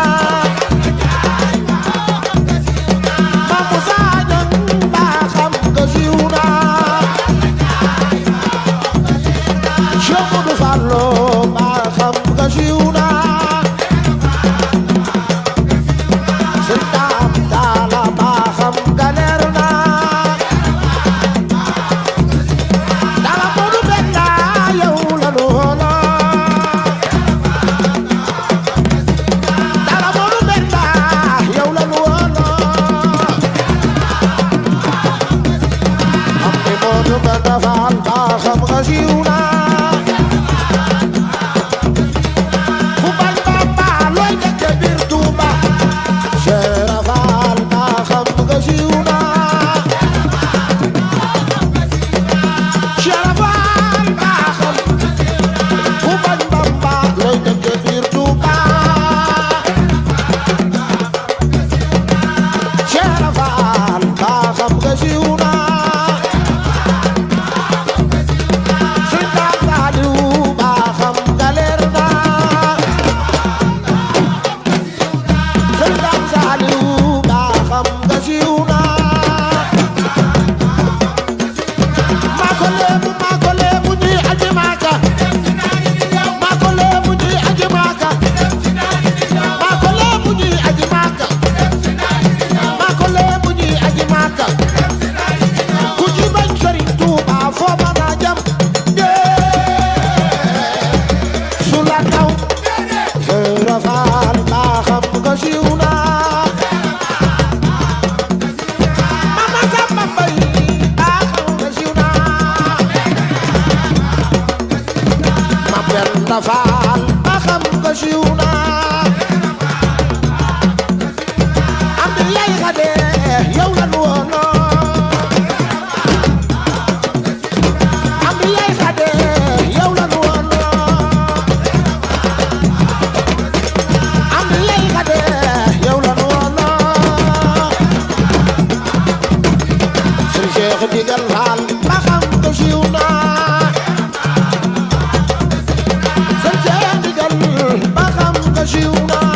Mam Moussa Niang baaxam nga siiw naa Cheikh Modou Fallo baaxam nga siiw naa Sëñ Daam Taala baaxam nga leer naa Dala Modou Benda yow la nu wóoloo Dala Modou Benda yow la nu wóoloo am ni Modou Benda Fall baaxam nga siiw naa ku bañ Bamba looy nekk ca biir Tuuba Serafal baaxam nga siiw naa Serafal baaxam ku bañ Bamba looy nekk ca biir Tuuba Serafal baaxam nga siiw naa Sëñ Daam Saaliw baaxam nga leer naa Sëñ Daam Saaliw baaxam nga siiw naa maa ko leemu ñuy aji Maaka maa ko leemu ñuy aji Maaka maa ko leemu ñuy aji Maaka maa ko leemu ñuy aji Maaka ku ci bañ Sëriñ Tuuba foo mën a jëm su la taw Serafal baaxam nga siiw naa Mama Samba Bayi baaxam nga siiw naa Mam Penda Fall baaxam nga siiw naa am di lay xade yow la nu wóoloo am di lay xade yow la nu wóoloo am di lay xade yow la nu wóoloo Sëñ Cheikh Digal Fall baaxam nga siiw naa Sëñ Cheikh Digal baaxam nga siiw naa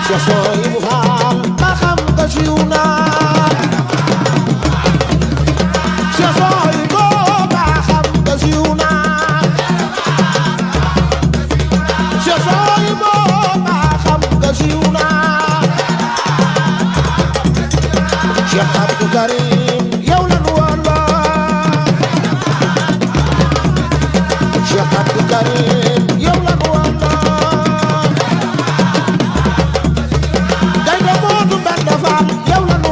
Cheikh Sohibou Fall baaxam nga siiw naa Cheikh Sohibou baaxam nga siiw naa Cheikh Sohibou baaxam nga siiw naa Cheikh Abdou Karim yow la nu wóoloo Cheikh Abdou Karim yow la nu wóoloo Gaynde Modou Mbenda Fall yow la nu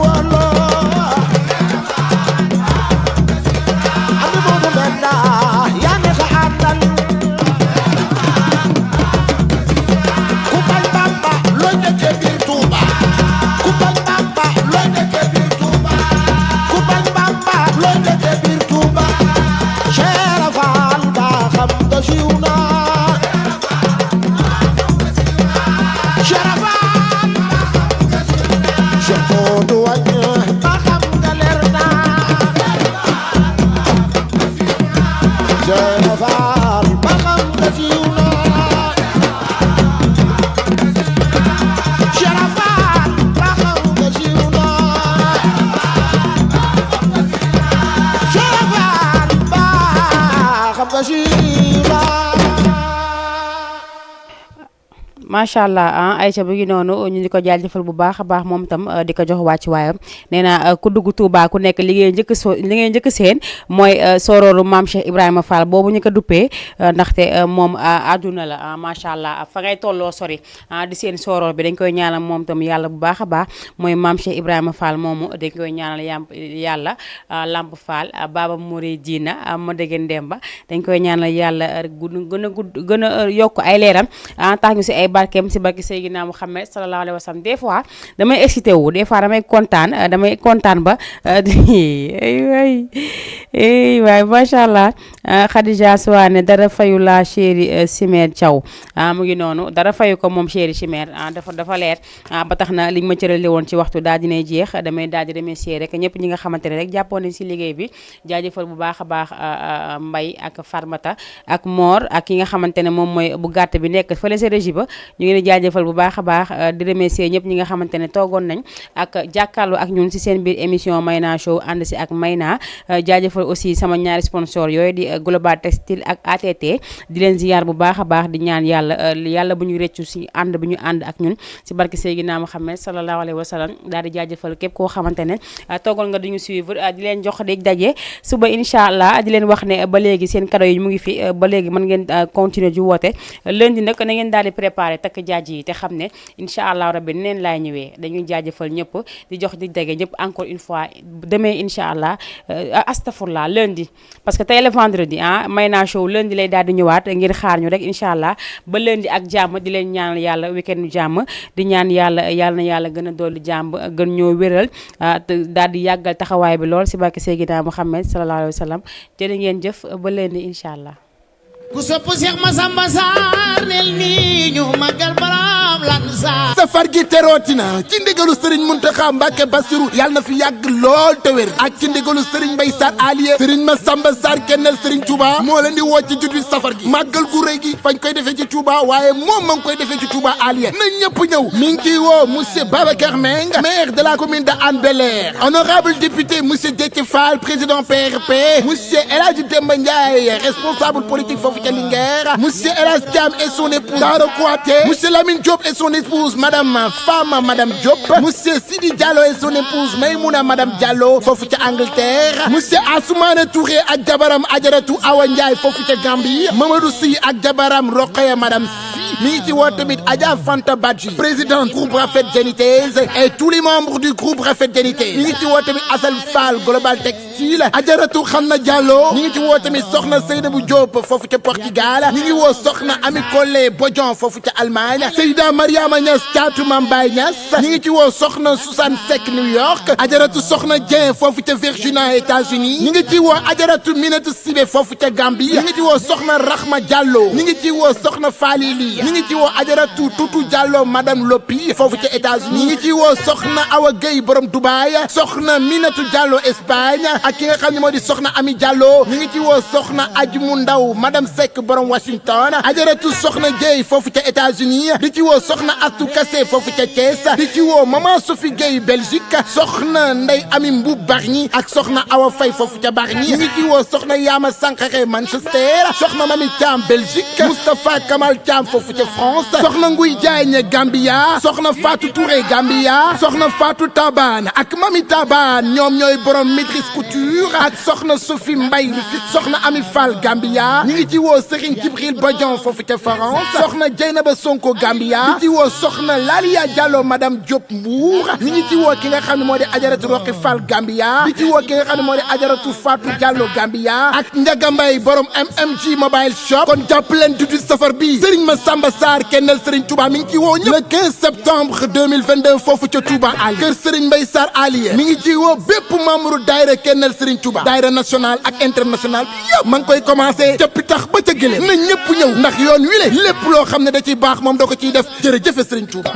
macha allah Aïcha bu ngi noonu ñu di ko jaajëfal bu baax a baax moom itam di ko jox wàcc waayam nee na ku dugg Touba ku nekk li ngay njëkk seen mooy sorooru maam Cheikh Ibrahima Fall boobu ñu ko duppee ndaxte moom àdduna la macha allah fa ngay tolloo sori di seen soroor bi dañ koy ñaanal moom itam yàlla bu baax a baax mooy maam Cheikh Ibrahima Fall moomu dañ koy ñaanal yàlla Lamp Fall Baba Mouré Diina ma dégg Demba dañ koy ñaanal yàlla gën a yokk ay leeram tax ñu si ay barkeem si barke Seydina Muhammad sallallahu alayhi wa sallam des fois damay excité wu des fois damay kontaan ba waay macha allah Khadija Souane dara fayu la chéri Chimère Thiaw mu ngi noonu dara fayu ko moom chéri Chimère dafa leer ba tax na liñ ma cërale woon ci waxtu daal dinay jeex damay daal di remercier rek ñëpp ñi nga xamante ne rek jàppoon nañ si liggéey bi jaajëfal bu baax a baax Mbay ak Farmata ak Mor ak ki nga xamante ne moom mooy bu gàtt bi nekk fële sa régie ba ñu ngi leen di jaajëfal bu baax a baax di remercier ñëpp ñi nga xamante ne toogoon nañ ak jàkkaarloo ak ñun si seen biir émission Mayna Show ànd si ak Mayna jaajëfal aussi sama ñaari sponsor yooyu di Global Textile ak ATT di leen ziyaar bu baax a baax di ñaan yàlla bu ñu rëccu si ànd bi ñu ànd ak ñun si barke Seydina Muhammad sallallahu alayhi wa sallam daal di jaajëfal képp koo xamante ne toogoon nga duñu suivre di leen jox dig daje suba incha allah di leen wax ne ba léegi seen cadeau yi mu ngi fi ba léegi mën ngeen continuer di woote lundi nag na ngeen daal di préparé takk jaaj yi te xam ne incha allah rabbi neen laay ñëwee dañuy jaajëfal ñëpp di jox dig daje ñëpp encore une fois demain incha allah astafurlah lundi parce que tey la vendredi Mayna Show lundi lay daal di ñëwaat ngir xaar ñu rek incha allah ba lundi ak jàmm di leen ñaanal yàlla weekend nu jàmm di ñaan yàlla na yàlla gën a dolli jàmm gën ñoo wéral daal di yàggal taxawaay bi lool si barke Seydina Muhammad sallallahu alayhi wa sallam jërë ngeen jëf ba lundi incha allah. ku sopp Cheikh Massamba Sarr nel nii ñu magal baram lan sa safar gi terootina ci ndigalu Serigne Mountakha Mbacké Bassirou yàlla na fi yàgg lool te wér ak ci ndigalu Serigne Mbaye Sarr Alié Serigne Massamba Sarr kennel Serigne Touba moo leen di woo ci juddu safar gi màggal gu rëy gi fañ koy defee ci Touba waaye moom ma ngi koy defee ci Touba Alié na ñëpp ñëw mi ngi ciy woo monsieur Babacar Meng maire de la commune de Hann Bel-Air honorable député monsieur Déthié Fall président PRP monsieur El Hadji Demba Ndiaye responsable politique foofu ca Linguère monsieur El Hadji Thiam et son épouse Daro Kouaté monsieur Lamine Diop et son épouse madame Fama madame Diop monsieur Sidi Diallo et son épouse Maymouna madame Diallo foofu ca Angleterre monsieur Assoumane Touré ak jabaram Adjaratou Awa Ndiaye foofu ca Gambie Mamadou Sy ak jabaram Rokhaya madame mi ngi ci woo tamit Adja Fanta Badji présidente groupe Rafet Janitez et tous les membres du groupe Rafet Janitez mi ngi ci woo tamit Assal Fall Global Textile Adjaratou Khanna Diallo mi ngi ci woo tamit Soxna Seynabou Diop foofu ca Portugal mi ngi woo Soxna Ami Collé Bodian foofu ca Allemagne Seyda Mariama Niass Thiatou Mame Baye Niass mi ngi ci woo Soxna Susan Seck New York Adjaratou Soxna Dieng foofu ca Virginia États-Unis mi ngi ci woo Adjaratou Minatou Sibé foofu ca Gambie mi ngi ci woo Soxna Rahma Diallo mi ngi ci woo Soxna Falili mi ngi ci woo Adjaratou Toutou Diallo madame Lopi foofu ca États-Unis mi ngi ci woo Soxna Awa Gueye borom Dubaï Soxna Minatou Diallo Espagne ak ki nga xam ne moo di Soxna Ami Diallo mi ngi ci woo Soxna Adjumou Ndaw madame Seck borom Washington Adjaratou Soxna Dieye foofu ca États-Unis di ci woo Soxna Astou Kassé foofu ca Thiès di ci woo Maman Sophie Gueye Belgique Soxna Ndey Ami Mboub Bargny ak Soxna Awa Faye foofu ca Bargny mi ngi ci woo Soxna Yama Sankhare Manchester Soxna Mami Thiam Belgique Moustapha Kamal Thiam foofu ca France Soxna Nguy Diagne Gambia Soxna Fatou Touré Gambia Soxna Fatou Taban ak Mami Taban ñoom ñooy borom maîtrise couture ak Soxna Sophie Mbaye Soxna Ami Fall Gambia ñi ngi ci woo Serigne Djibril Bodian foofu ca France Soxna Dieynaba Sonko Gambia ñi ci woo Soxna Lalia Diallo madame Diop Mbour ñi ngi ci woo ki nga xam ne moo di Adjaratou Roqi Fall Gambia di ci woo ki nga xam ne moo di Adjaratou Fatou Diallo Gambia ak Ndiaga Mbaye borom MMG Mobile Shop kon jàpp leen du safar bi Serigne Massamba Sarr kennel Serigne Touba mi ngi ci woo le 15 septembre 2022 foofu ca Touba Ali kër Serigne Mbaye Sarr Alié mi ngi ci woo bépp membre daayira kennel Serigne Touba daayira national ak international bi yëpp ma ngi koy commencé ca Pitax ba ca Gëléem na ñëpp ñëw ndax yoon wi le lépp loo xam ne da ciy baax moom da ko ciy def jërëjëf Serigne Touba